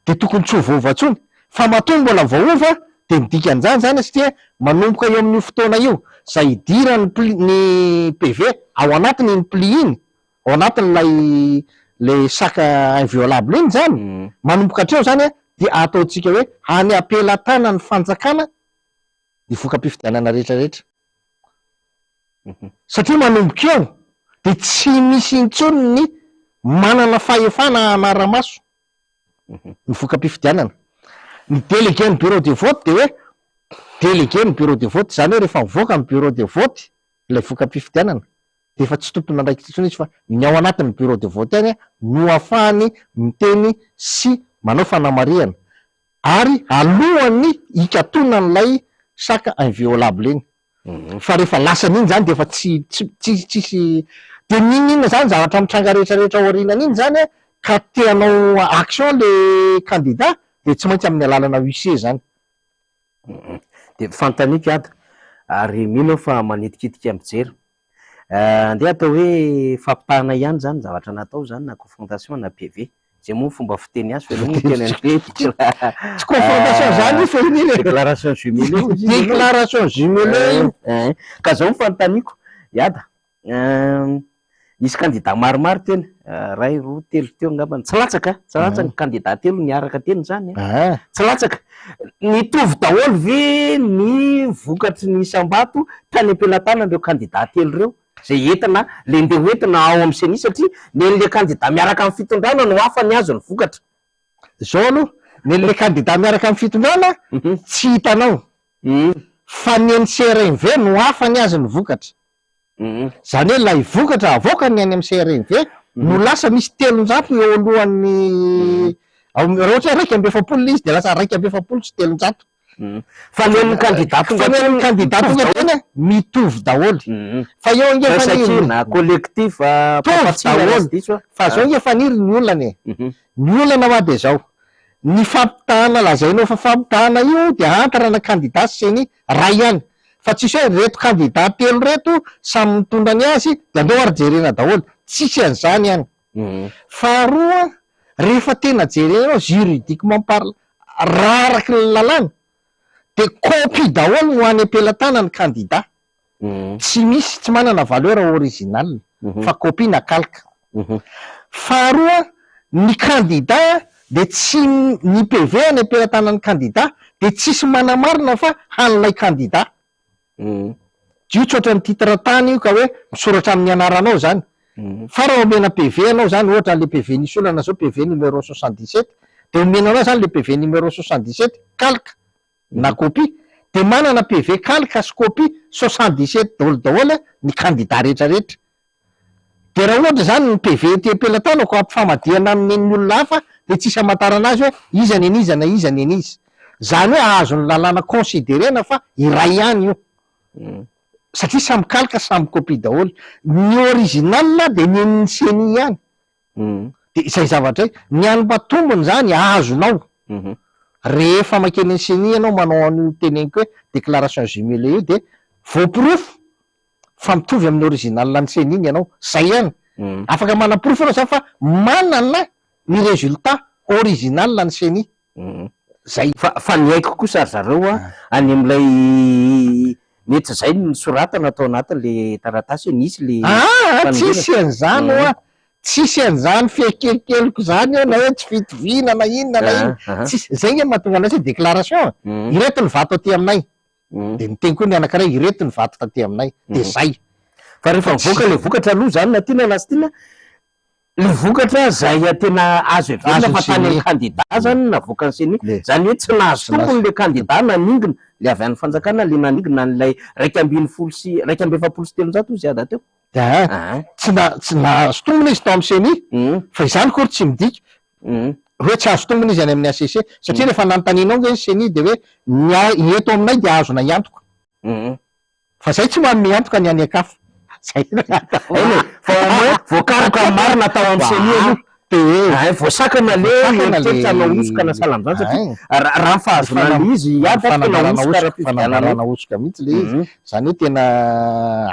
de tokony tsy ho voaova intsony, fa matoa mbola voaova de ny dikan'izany zany satria manomboka eo amin'io fotoana io zay idiran'ny pli, ny PV ao anatin'iny pli iny, ao anatin'ilay le sac inviolable iny zany, manomboka hatreo zany de ataontsika hoe any am-pelatanan'ny fanjakana ny voka-pifidianana rehetra rehetra. Satria manomboka eo de tsy misy intsony ny manana fahefana hanara-maso ny voka-pifidianana. Ny délégué ny bureau de vote de hoe délégué ny bureau de vote, zany hoe rehefa mivoaka ny bureau de vote ilay voka-pifidianana de efa tsy tompon'andraikitra intsony izy, fa ny ao anatin'ny bureau de vote any no ahafahany miteny sy manao fanamarihana ary alohan'ny hikatonan'ilay sac inviolable iny. Fa rehefa lasan'iny zany de efa tsy tsy tsy tsisy de n'inon'inona zany zavatra mitranga rehetra rehetra ao aorianan'iny zany ka te hanao action le candidat de tsy maintsy amin'ny alalana huissier zany. De fanontaniako Ado, ary mino aho fa manitikitika mijery. Andeha atao hoe fampitahana ihany zany zavatra natao zany na confrontation na PV. Zay moa fomba fiteny azy fa aloha teny an'le Tsy confrontation zany io fa iny e. Déclaration jumelée. Déclaration jumelée io. Ka zao ny fanontaniako, Iada, nisy candidat maromaro teny, ray, roa, telo teo angambany, tsy latsaka, tsy latsaka ny candidat telo niaraka teny zany. Tsy latsaka. Nitovy daholo ve ny vokatry ny isam-bato tany am-pelatanan'ireo candidat telo ireo? Zay entina, le ndeha ho entina ao amin'ny CENI, satria ny an'le candidat miaraka amin'ny fitondrana no hafa ny azo ny vokatra. Zao aloha, ny an'le candidat miaraka amin'ny fitondrana tsy hitanao, fa ny an'ny CRMV no hafa ny azy ny vokatra. Zany hoe ilay vokatra avoakany any amin'ny CRMV no lasa misy 300 eo alohan'ny, raha ohatra hoe 41 ilay izy de lasa 341. Fa ny an'ny candidat tonga Fa ny an'ny candidat tonga teny mitovy daholo. Fa eo ange Faniry na collectif mitovy daholo. Fa zao ange Faniry ny olana e. Ny olana hoa de zao, ny fampitahana lazainao fa fampitahana io de entre na candidat sy CENI ray ihany. Fa tsisy hoe reto candidat telo reto samy mitondra ny azy de andao ary jerena daholo. Tsisy an'izany any. Faharoa, rehefa tena jerenao juridiquement parlant, raha araky ny lalàna de copie daholo no any am-pelatanan'ny candidat. Tsy misy, tsy manana valeur originale fa copie na calque. Faharoa, ny candidat de tsy, ny PV any am-pelatanan'ny candidat de tsisy manamarina fa an'ilay candidat. Io tsy ohatran'ny titre tany io ka hoe misoratra amin'ny anaranao zany. Fa raha omena PV anao zany, ohatra le PV nisy olana zao PV numéro 77, de omena anao zany le PV numéro 77 calque na copie, de manana PV calque sy copie 77 daholo daholo ny candidat rehetra rehetra. De raha ohatra zany ny PV ety am-pelatanako ampifamadihana amin'ny an'ny olona hafa de tsisy hamantarana azy hoe iza ny an'iza na iza ny an'iza. Zany hoe azon'ny lalàna considérena fa iray ihany io. Satria samy calque samy copie daholo. Ny original de ny an'ny CENI ihany. De izay zavatra izay. Ny an'ny mpatombony zany azonao. Rehefa makeny amin'ny CENI ianao manao an'io teneniko hoe déclaration jumelée io de voaporofo fa mitovy amin'ny original an'ny CENI ny anao. Zay ihany. Afaka manaporofo anao zany fa manana ny résultat original ny CENI. Zay. Fa ny haiko kosa ry zareo a, any amin'ilay mety zay no nosoratana tao anatin'le taratasy hoe nisy le Aa, tsisy an'izany hoa, tsisy an'izany fiakekeliko zany eo na hoe tsy fitoviana na inona na inona, tsisy, zay nge mahatonga anay hoe déclaration e, ireto ny vato aty aminay, de niteny koa ny anankiray ireto ny vato taty aminay, de zay. Fa rehefa mivoaka le vokatra aloha zany na tiana na tsy tiana, Le vokatra zay tena azo heverina fa tany amin'ny kandida zany no navoakan'ny ceni, zany hoe tsy nahazo tombony le kandida naningina, le avy any fanjakana le naningina an'ilay 11 sy 341 hozy ada teo. Dia tsy na- tsy nahazo tombony izy tao amin'ny ceni, fa izany akory tsy midika hoe tsy azo tombony izy any amin'ny HCC, satria rehefa nanontanianao ange ny ceni dia hoe ny a- ny eto aminay dia azonay antoka. Fa zay tsy manome antoka ny any an-kafa. Zay no atao. Eny e, fa au moins voakaroka ny marina tao amin'ny ceni aloha. Dia. Ay, voasakana le Voasakana le. eritreritra hanao hosoka na sahala amin'izany satria raha raha ny fahazoana an'ilay izy hiady tena Fanambarana hosoka hosoka, ara-pifidianana io. fanambarana hosoka mihitsy le izy. Izany hoe tena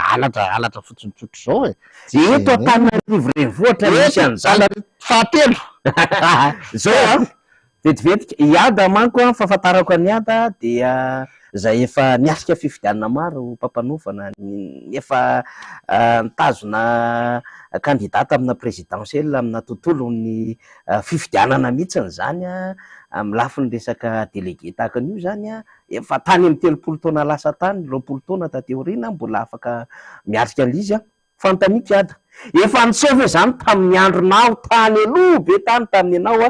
halatra, halatra fotsiny tsotra izao e. Tsisy Eto Antananarivo renivohitra misy an'izany. Eto fahatelo. Zao an, Vetivetiky, i Ada manko an, fahafantarako an'i Ada dia izay efa niatrika fifidianana maro mpampanofa na efa nitazona candidat tamina présidentielle amina tontolon'ny fifidianana mihitsiny izany an, amin'ny lafiny resaka délégué tahaka an'io izany an, efa tany amin'ny 30 taona lasa tany, 20 taona taty aoriana mbola afaka miatrika an'ilay izy an. Fanontaniako Ada, efa niseho ve izany tamin'ny andronao tany aloha be tany tamin'ny ianao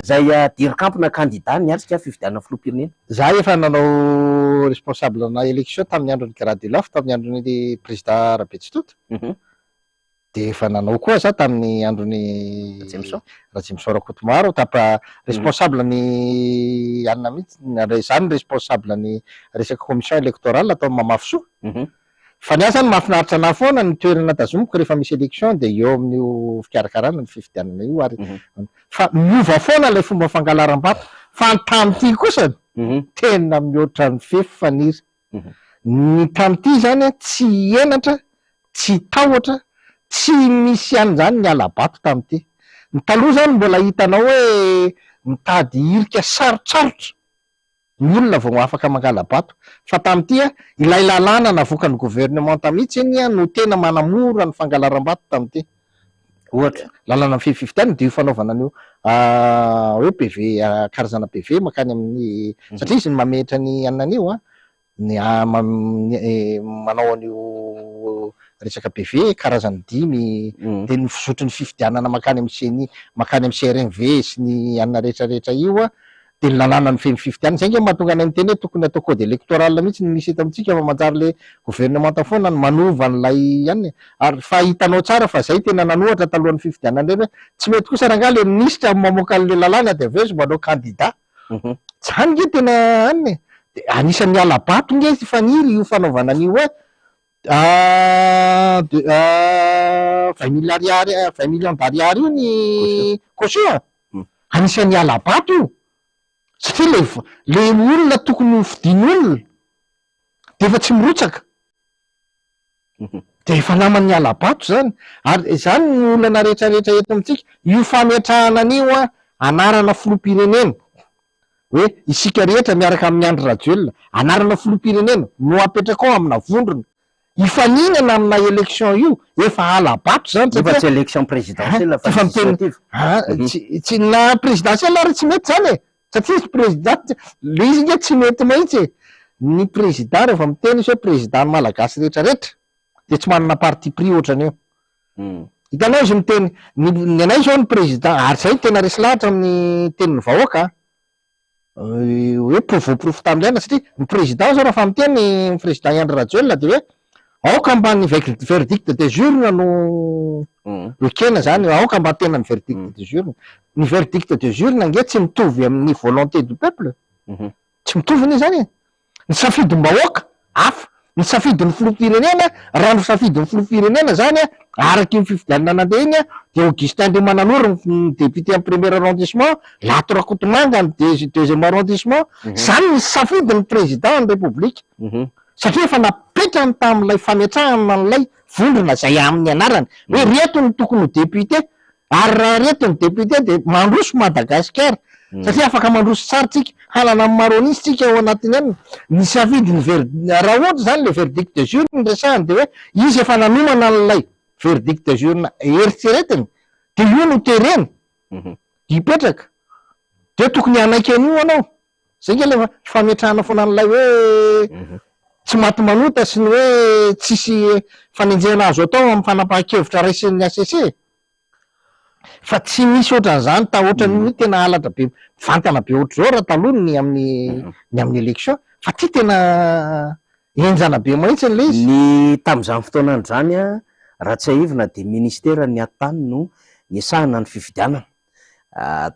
izay dircamp na candidat niatrika fifidianana filoham-pirenena? Za efa nanao responsable na election tamin'ny andron'i Gradilaf, tamin'ny andron'ny président Rabetsitoto, dia efa nanao koa za tamin'ny andron'i Rajemison. Rajemison Rakotomaro, tapa responsable ny anona mihitsy, za no responsable ny resaka commission électorale tao Mamafisoa. Fa ny ahy zany mahafinaritra anah foana ny toerana tazomiko rehefa misy election dia eo amin'io fikarakarana ny fifidianana io ary fa miova foana ilay fomba fangalaram-bato fa ny tamin'ity kosany tena mihoatra ny fefy faniry. Ny tamin'ity zany an tsy henatra, tsy tahotra, tsy misy an'izany ny hala-bato tamin'ity. Ny taloha zany mbola hitanao hoe mitady hirika sarotsarotra ny olona vao afaka mangala-bato fa tamin'ity a, ilay lalàna navoakan'ny gouvernementa mihitsy anie no tena manamora ny fangalaram-bato tamin'ity. Ohatra? Lalàna mifehy fifidianana dia io fanaovana an'io hoe PV, karazana PV mankany amin'ny, satria izy no mametra ny anona an'io an, ny manao an'io resaka PV karazany dimy dia ny fizotry ny fifidianana mankany amin'ny ceni, mankany amin'ny CRMV sy ny anona rehetra rehetra io an, dia ny lalàna mifehy ny fifidianana, izay ange no mahatonga anay miteny hoe tokony atao code électoral mihitsy ny misy eto amintsika fa manjary le gouvernementa foana no manova an'ilay anona e, ary fa hitanao tsara fa izay tena nanohatra talohan'ny fifidianana ireny hoe tsy mety kosa rangahy le minisitra mamoaka an'le lalàna dia avy eo izy manao candidat. Zany nge tena anona e! De anisan'ny hala-bato nge i Faniry io fanaovana an'io hoe de vingt mille ariary vingt millions d'ariary io ny caution. Anisan'ny hala-bato io satria le le olona tokony ho fidin'olona de efa tsy mirotsaka. Dia efa naman'ny hala-bato izany. Ary izany no olana rehetra rehetra eto amintsika. Io fametrahana an'io an, anarana filoham-pirenena, hoe isika rehetra miaraka amin'i Andry Rajoelina, anarana filoham-pirenena no apetraka ao amina vondrona hifaninana amina élection io, efa hala-bato izany Nefa satria tsy élection présidentielle fa efa miteny législative. an, tsy, tsy, na présidentielle ary tsy mety izany e! Satria izy président, le izy nge tsy mety mahitsy e! Ny président rehefa miteny izy hoe président ny malagasy rehetra rehetra dia tsy manana parti pris ohatran'io. Hitanao izy miteny, ny ny anay zao ny président, ary zay tena resy lahatra amin'ny tenin'ny vahoaka an, hoe voaporofo tamin'ny aina satria ny président zao raha miteny ny président i Andry Rajoelina dia hoe Aoka mba ny verdict des urnes no ekena zany, aoka mba tena ny verdict des urnes. Ny verdict des urnes ange tsy mitovy amin'ny volonté du peuple, tsy mitovy anie zany e! Ny safidim-bahoaka hafa, ny safidin'ny filoham-pirenena, raha ny safidin'ny filoham-pirenena zany araka iny fifidianana nandeha iny dia Augustin Andriamananoro ny député amin'ny premier arrondissement, Lanto Rakotomanga ny deuxième arrondissement, zany ny safidin'ny président ny république. Satria efa napetrany tamin'ilay fametrahana an'ilay vondrona izay amin'ny anarany hoe reto no tokony ho député ary raha reto ny député dia mandroso Madagasikara satria afaka mandroso tsara tsika, hanana ny maro an'isa tsika ao anatin'ny anona. Ny safidy ny ver- raha ohatra izany le verdict des urnes no resahany dia hoe izy efa nanomana an'ilay verdict des urnes eritreretiny dia io no tereny hipetraka dia tokony hanaiky an'io anao. Zay nge le fametrahana foana an'ilay hoe tsy maty manota sy ny hoe tsisy fanenjehana azo atao amin'ny fanapahan-kevitra raisin'ny HCC e. Fa tsy misy ohatran'izany ta ohatran'ny hoe tena halatra be mivantana be ohatr'izao raha taloha ny amin'ny ny amin'ny élection fa ty tena henjana be mahitsy ilay izy. Ny tamin'izany fotoana izany raha tsiahivina dia ministeran'ny atitany no nisahana ny fifidianana.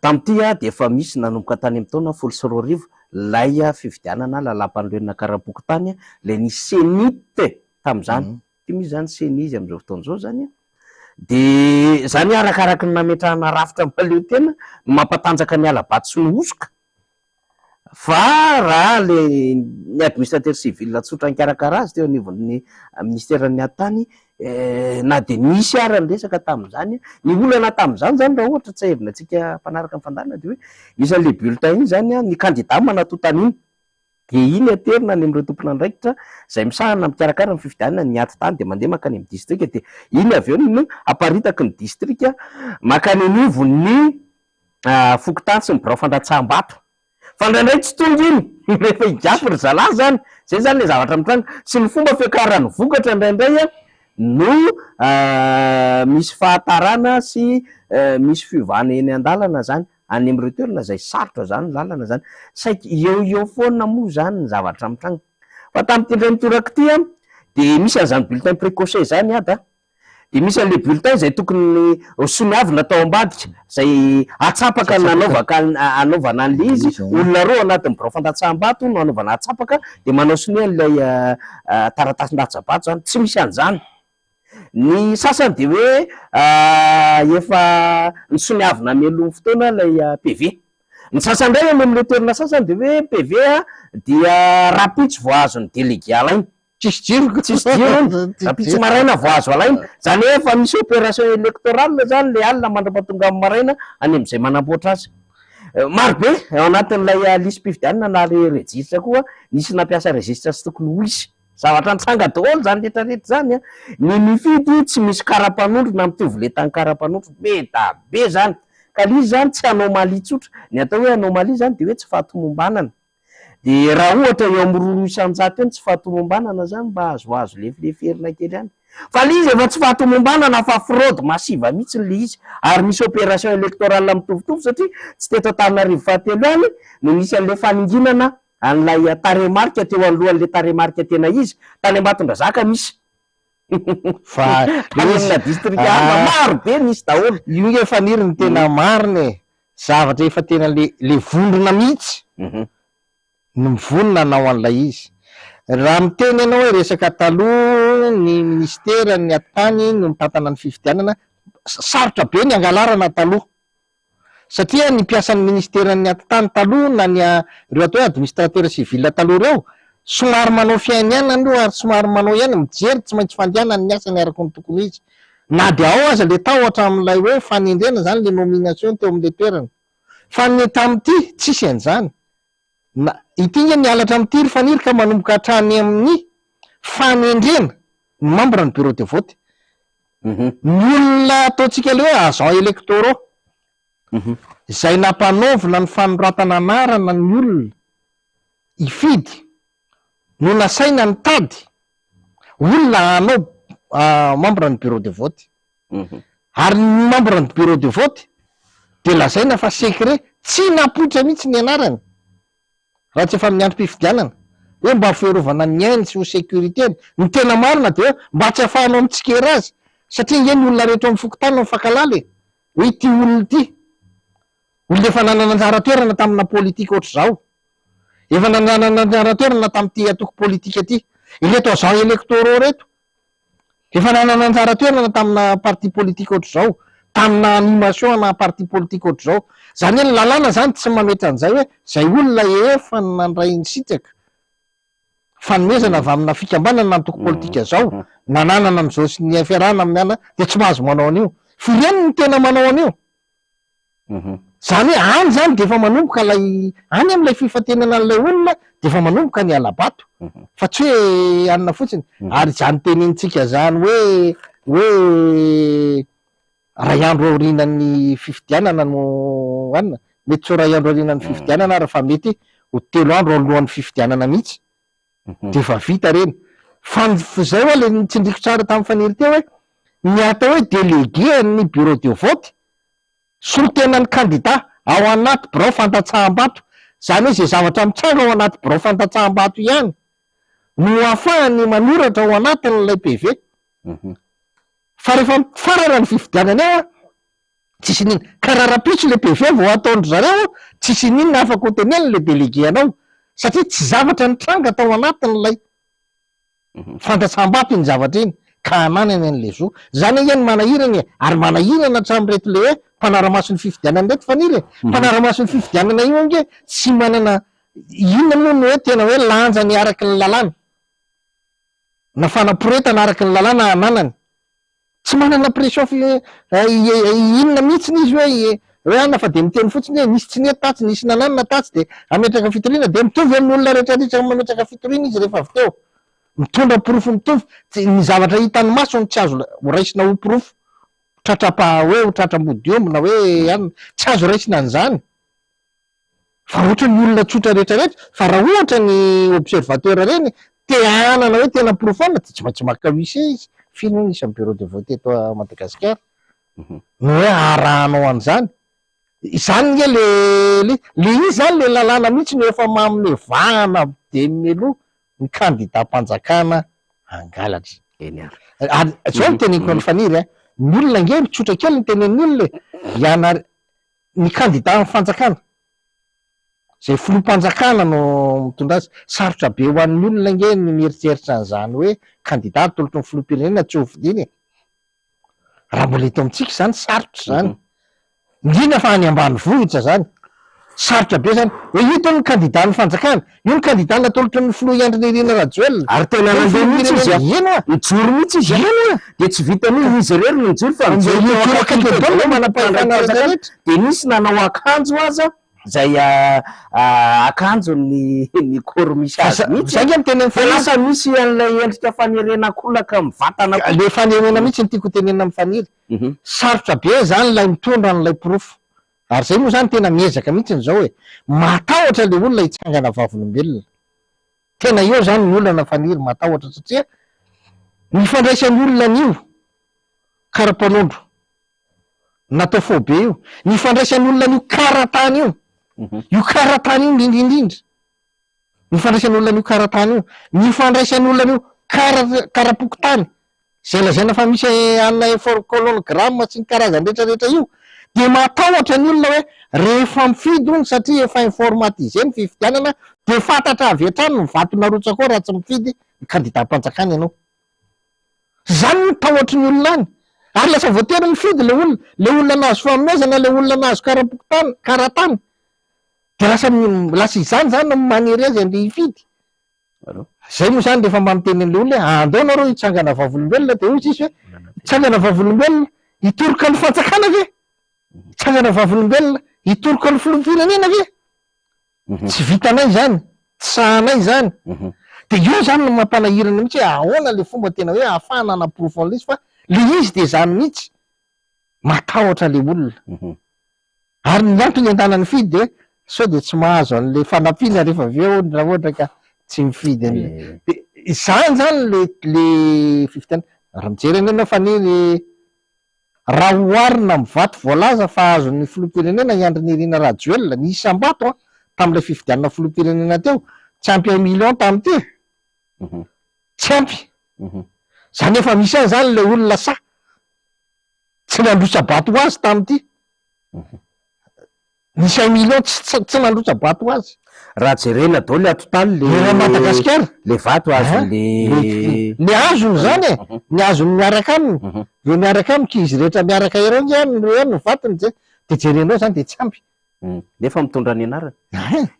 Tamin'ity dia efa misy nanomboka tany amin'ny taona 2010 ilay fifidianana lalàmpanorenana kara-pokontany ilay nisy Cenit tamin'izany. Ity misy izany Ceni izy amin'izao fotoana izao izany. Dia izany arakaraky ny nametrahana rafitra mahaleo tena no mampatanjaka ny hala-bato sy ny hosoka. Fa raha le ny administrateur civil tsotra nikarakara azy teo anivon'ny ministeran'ny atitany na dia nisy ara ny resaka tamin'izany, ny olana tamin'izany zany raha ohatra tsiahivina antsika mpanaraka ny fandaharana dia hoe misy an'le bulletin iny zany an, ny candidat manatonta an'iny dia iny aterina any amin'ireo tompon'andraikitra izay misahana mikarakara ny fifidianana ny atitany dia mandeha mankany amin'ny distrika dia iny avy eo no aparitaky ny distrika mankany anivon'ny fokontany sy ny birao fandatsaham-bato. Fa indraindray tsy tonga iny rehefa higafy ry zalahy zany. Zay zany le zavatra mitranga. Sy ny fomba fiakaran'ny vokatra indraindray no misy fahatarana sy misy fiovana eny an-dalana zany. Any amin'ireo toerana izay sarotra zany lalana zany. Saiky eo eo foana moa zany ny zavatra mitranga. Fa tamin'ity indray mitoraka ity dia misy an'izany bulletin précoce zany ady a. Dia misy an'ilay bulletin izay tokony ho soniavina tao ambadika, izay atsapaka nanaovaka anaovana an'ilay izy, olona roa anatin'ny birao fandatsaham-bato no anaovana atsapaka, dia manao sonia an'ilay taratasin-datsa-bato izany, tsy misy an'izany. Ny sasany dia hoe efa nosoniavina mialoha fotoana ilay PV. Ny sasany indray any amin'ireo toerana sasany dia hoe PV dia rahampitso vao azon'ny délégué alaina. Tsisy jiro ko. Tsisy jiro hono. Rahampitso maraina vao azo alaina. Izany hoe efa misy opération électorale izany ilay alina mandra-pahatonga amin'ny maraina any amin'izay manamboatra azy. Maro be ao anatin'ilay lisi-pifidianana na ilay rejistra koa, nisy nampiasa rejistra tsy tokony ho izy. Zavatra nitranga daholo izany rehetra rehetra izany an. Ny mifidy tsy misy kara-panondro na mitovy lentan'ny kara-panondro. Be da be izany. Ka ilay izy izany tsy anomalie tsotra. Ny atao hoe anomalie izany dia hoe tsy fahatomombanana. Dia raha ohatra eo amin'ny 2 isan-jato eo ny tsy fahatomombanana izany mba azoazo lefileferina kely ihany. Fa ilay izy efa tsy fahatomombanana fa fraude massive mihitsy ilay izy. Ary misy opération électorale mitovitovy satria tsy teto Antananarivo fahatelo ihany no nisy an'ilay faninginana an'ilay tarehimarika teo anoloan'ilay tarehimarika tena izy. Tany Ambatondrazaka misy. Fa Tany amina distrika hafa maro be nisy daholo. Io nge Faniry ny tena marina e! Zavatra efa tena le le vondrona mihitsy no mivonona hanao an'ilay izy. Raha miteny ianao hoe resaka taloha ny minisitera ny atitany no mitantana ny fifidianana, sarotra be ny hangalarana taloha. Satria ny mpiasan'ny ministeran'ny atitany taloha na ny ireo atao hoe administrateur civil taloha ireo, somary manao fiainianana aloha ary somary manao ihany, mijery tsy maintsy fandehanany ny asany araka ny tokony ho izy. Na dia ao aza ilay tahotra amin'ilay hoe fanendrena izany, ilay nomination teo amin'ilay toerana. Fa ny tamin'ity, tsisy an'izany. Na, ity nge ny halatra amin'ity ry Faniry ka manomboka hatrany amin'ny fanendrena ny membre ny bureau de vote. Ny olona ataontsika ilay hoe agents électoraux, izay nampanaovina ny fanoratana anarana ny olona hifidy no nasaina nitady olona hanao membre ny bureau de vote. Ary ny membre ny bureau de vote dia lazaina fa secret, tsy napoitra mihitsy ny anarany raha tsy efa amin'ny androm-pifidianana, hoe mba ho fiarovana ny ainy sy ho sécurité-ny. Ny tena marina dia hoe mba tsy ahafahanao mitsikera azy, satria ange ny olona rehetra ao amin'ny fokontany no mifankahalala e! Hoe ity olona ity, olona efa nanana anjara toerana tamina politika ohatr'izao, efa nanana anjara toerana tamin'ity antoko politika ity, ireto agents électoraux ireto, Efa nanana anjara toerana tamina parti politique ohatr'izao, tamina animation ana parti politique ohatr'izao. Izany hoe ny lalàna izany tsy mametra an'izay hoe izay olona efa nandray ny sitraka. Fanomezana avy amina fikambanana na antoko politika zao, nananana an'izao sy ny fiarahana amin'ny ana dia tsy mahazo manao an'io. Firy any no tena manao an'io? Zany hoe any zany dia efa manomboka ilay, any amin'ilay fifantenana an'ilay olona dia efa manomboka ny hala-bato fa tsy hoe anona fotsiny. Ary izany tenenintsika zany hoe hoe ray andro aorianan'ny fifidianana no anona, mety tsy ho ray andro aorianan'ny fifidianana ary fa mety ho telo andro alohan'ny fifidianana mihitsy dia efa vita ireny. Fa ny zay hoa le nitsindriko tsara tamin'ny Faniry teo hoe ny atao hoe délégué an'ny bureau de vote, solontenan'ny kandida ao anaty birao fandatsaham-bato, izany hoe izay zavatra mitranga ao anaty birao fandatsaham-bato ihany no ahafahany manoratra ao anatin'ilay PV. Fa rehefa mifarana ny fifidianana eo an, tsisy n'inona. Ka raha rahampitso le PV vao ataon-dry zareo, tsisy n'inona afaka ho teneniny le délégué anao. Satria tsy zavatra nitranga tao anatin'ilay fandratsam-bato iny zavatra iny, ka ananany an'le zo. Zany ange no manahirana e! Ary manahirana hatramin'ireto le hoe mpanara-maso ny fifidianana ireto Faniry e! Mpanara-maso ny fifidianana io ange tsy manana, inona moa no hoe tena hoe lanjany araky ny lalàna? na fanaporetana araka ny lalàna ananany. Tsy manana pression fi inona mihitsiny izy hoe hoe anona fa dia miteny fotsiny hoe nisy tsy nety tatsy, nisy nananona tatsy dia hametraka fitoriana dia mitovy amin'ny olona rehetra rehetra mametraka fitoriana izy rehefa avy teo. Mitondra porofo mitovy, tsy ny zavatra hitan'ny masony tsy azo raisina ho porofo tratra hoe ho tratra ambodiomby na hoe anona, tsy azo raisina an'izany. Fa ohatra ny olona tsotra rehetra rehetra, fa raha ohatra ny observateur ireny te hanana hoe tena profane dia tsy maintsy maka huissier izy, firy moa ny isan'ny bureau de vote eto Madagasikara no hoe aharahanao an'izany? Izany nge le le le izy izany le lalàna mihitsy no efa manome vahana be mialoha ny kandidam-panjakana hangalatra. Eny ary. Ary zao no teneniko an'i Faniry a, ny olona nge mitsotra kely ny tenenin'ny olona e, ianare ny kandida amin'ny fanjakana, izay filoham-panjakana no mitondra azy, sarotra be ho an'ny olona ange ny mieritreritra an'izany hoe kandida atolotry ny filoham-pirenena tsy ho fidiana e! Raha mbola eto amintsika izany sarotra izany, indrindra fa any ambanivohitra izany, sarotra be izany hoe ito ny kandidan'ny fanjakana, io ny kandida natolotry ny filoha Andry Nirina Rajoelina, Ary tena io ny nandeha mihitsy izy filoham-pirenena, an! eny oa! Nijoro mihitsy izy an! Eny oa! Dia tsy vitan'ny hoe izy irery no nijoro fa nijoro Nijoro teo akaiky akaiky teo daholo daholo ny ny manam-pahefana mpandraiki-panjakana. rehetra. Dia nisy nanao akanjo aza izay akanjon'ny ny corps misy Fa azy za- mihitsy zay an! ange no tenen'i Fa Faniry. lasa misy an'ilay endrika fanerena ankolaka mivantana koa. Le fanerena mihitsy no tiako hotenenina amin'i Faniry. Sarotra be zany ilay mitondra an'ilay porofo. Ary zay moa zany tena miezaka mihitsy zao e. Matahotra le olona hitsangana vavolombelona. Tena eo zany ny olana Faniry, matahotra satria ny fandraisan'ny olona an'io kara-panondro natao faobe io, ny fandraisan'ny olona an'io kara-tany io, io kara-tany io indrindra indrindra, ny fandraisan'ny olona an'io kara-tany io, ny fandraisan'ny olona an'io kara- kara-pokontany izay lazaina fa misy anona infor-colongramme sy ny karazany rehetra rehetra io, dia matahotra ny olona hoe rehefa mifidy hono satria efa informatisé ny fifidianana dia fantatra avy hatrany ny vato narotsaka ao raha tsy mifidy ny kandidam-panjakana ianao. Izany no tahotry ny olona any. Ary lasa voatery mifidy ilay olona. Ilay olona nahazo fanomezana, ilay olona nahazo kara-pokontany, kara-tany. Dia lasa lasa izany izany no manery azy handeha hifidy. Zay moa zany rehefa mba miteny an'ilay olona hoe andao nareo hitsangana vavolombelona dia hoy izy hoe hitsangana vavolombelona hitoroka ny fanjakana ve? Hitsangana vavolombelona hitoroka ny filoham-pirenena ve? Tsy vitanay izany, tsy sahanay izany. Dia eo zany no mampanahirana mihitsy hoe ahoana ilay fomba tena hoe ahafahana hanaporofo an'ilay izy fa ilay izy dia izany mihitsy, matahotra ilay olona. Ary ny antony entanany mifidy dia sao dia tsy mahazo an'ilay fanampiana rehefa avy eo hono raha ohatra ka tsy mifidy an'ilay. Dia izany izany le le fifidianana. Raha mijery anie ianao Faniry, raha oharina amin'ny vato voalaza fa azon'ny filoham-pirenena i Andry Nirina Rajoelina, ny isam-bato an, tamin'ilay fifidianana filoham-pirenena teo, tsy ampy un million tamin'ity e. Tsy ampy. Izany efa misy any izany ilay olona sahy Tsy nandrotsa-bato ho azy tamin'ity. Nisy un million tsy tsy nandrotsa-bato ho azy. Raha jerena daholo atotaly le Eran'i Madagasikara. le vato azon'le Ny azony izany e, ny azony miaraka aminy, ireo miaraka aminy, ankizy rehetra miaraka ireo nge any ireo ihany ny vatony je, de jerenao izany de tsy ampy. Nefa mitondra ny anarany.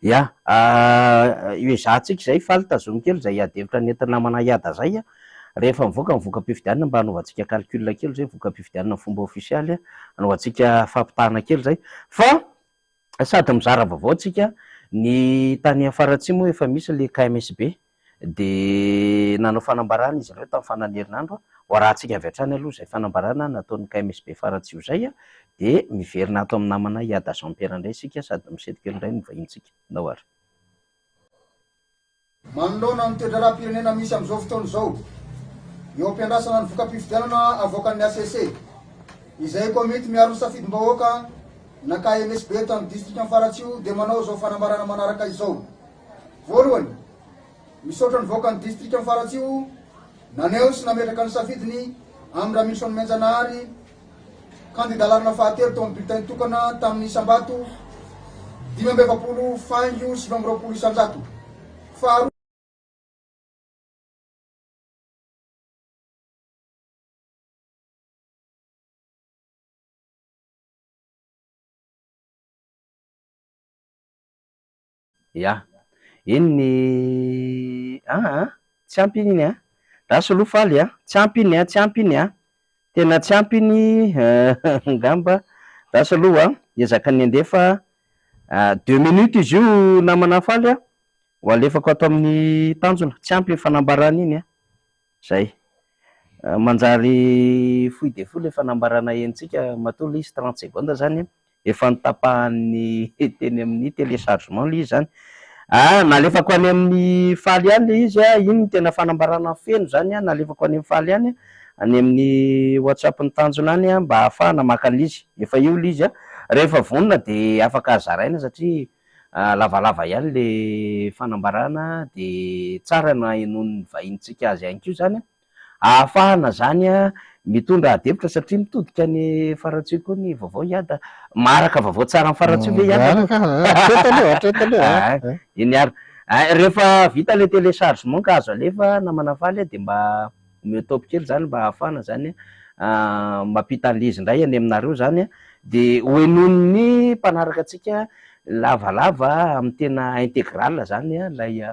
Ya, io ezahantsika izay, faly tazomy kely izay ady hevitra nentin'ny namana Iada izay, rehefa mivoaka ny voka-pifidianana mba hanaovantsika calcul kely izay, voka-pifidianana fomba ofisialy, hanaovantsika fampitahana kely izay, fa sady mizara vaovao tsika, ny tany Faratsiho moa efa misy le KMSB, dia nanao fanambarana izy ireo tamin'ny faran'ny herinandro, ho arahantsika avy hatrany aloha izay fanambarana nataon'ny KMSB Faratsiho izay, dia miverina ato amin'ny namana Iada Jean Pierre indray isika sady misento kely indray ny vahintsika. Ndao ary. Manoloana ny toe-draharaham-pirenena misy amin'izao fotoana izao, eo am-piandrasana ny voka-pifidianana avoakan'ny hcc, izay komity miaro ny safidim-bahoaka na KMSB eto amin'ny distrikan'i Faratsiho dia manao izao fanambarana manaraka izao. Voalohany, misaotra ny vahoakan'ny distrikan'i Faratsiho naneho sy nametraka ny safidiny amin'i Ramilison Menjanahary, kandida laharana fahatelo tao amin'ny bulletin tokana tamin'ny isam-bato 45 faingo 29%. Faharoa, Ya. Iny ny aa tsy ampy iny an! Lasa aloha faly an! Tsy ampy iny an! Tsy ampy iny an! Tena tsy ampy iny angamba. Lasa aloha an! Hiezaka ny handefa deux minutes izy io namana faly an! Ho alefako ato amin'ny tanjona. Tsy ampy iny fanambarana iny an! Zay. Manjary fohy dia fohy ilay fanambarana henontsika matoa ilay izy 30 secondes zany an! Efa notapahan'ny teny amin'ny téléchargement ilay izy zany. Ah, nalefako any amin'ny Faly ihany ilay izy an, iny no tena fanambarana feno zany an, nalefako any amin'ny Faly ihany, any amin'ny WhatsApp-n'ny Tanjona any an, mba ahafahana maka an'ilay izy. Efa io ilay izy an. Rehefa vonona dia afaka zaraina satria lavalava ihany ilay fanambarana dia tsara na henoin'ny vahinintsika azy ihany koa izany an. Ahafahana zany mitondra ady hevitra satria mitodika any Faratsiho koa ny vaovao Iada. Maharaka vaovao tsara any Faratsiho ve Iada? Maharaka, hatreto aloha, hatreto aloha. Eny ary. Rehefa vita ilay téléchargement ka azo alefa namana Faly dia mba omeo top kely zany mba ahafahana zany mampita an'ilay izy indray any aminareo zany dia ho henoin'ny mpanaraka antsika lavalava amin'ny tena intégrale zany ilay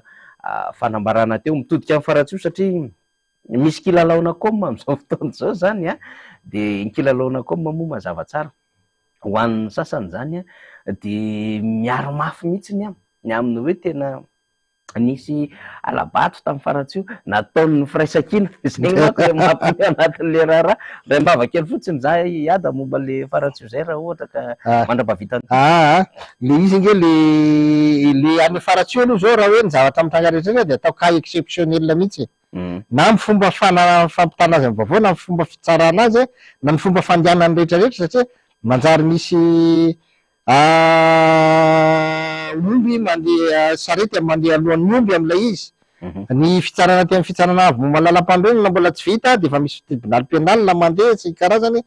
fanambarana teo. Mitodika amin'ny Faratsiho satria misy kilalaona com amin'izao fotoana izao zany an, dia ny kilalaona com moa mazava tsara ho an'ny sasany zany an, dia miaro mafy mihitsy an, ny amin'ny hoe tena Nisy hala-bato tamin'ny Faratsiho nataon'ny firaisankina. Izay manko ilay mampiomehy anatin'ilay raharaha. Indray am-bava kely fotsiny za hiada momba ilay Faratsiho izay raha ohatra ka mandra-pahavita an'ity. Aa, le izy ange le le any Faratsiho aloha izao raha hoe ny zavatra mitranga rehetra rehetra dia atao cas exceptionnel mihitsy e. Na ny fomba fana- fampitana azy amin'ny vaovao na ny fomba fitsarana azy na ny fomba fandehanany rehetra rehetra satria manjary misy Omby mandeha, sarety mandeha alohan'ny omby amin'ilay izy. Ny fitsarana aty amin'ny fitsarana avo momba ny lalampanorenana mbola tsy vita dia efa misy tribunal pénal mandeha sy ny karazany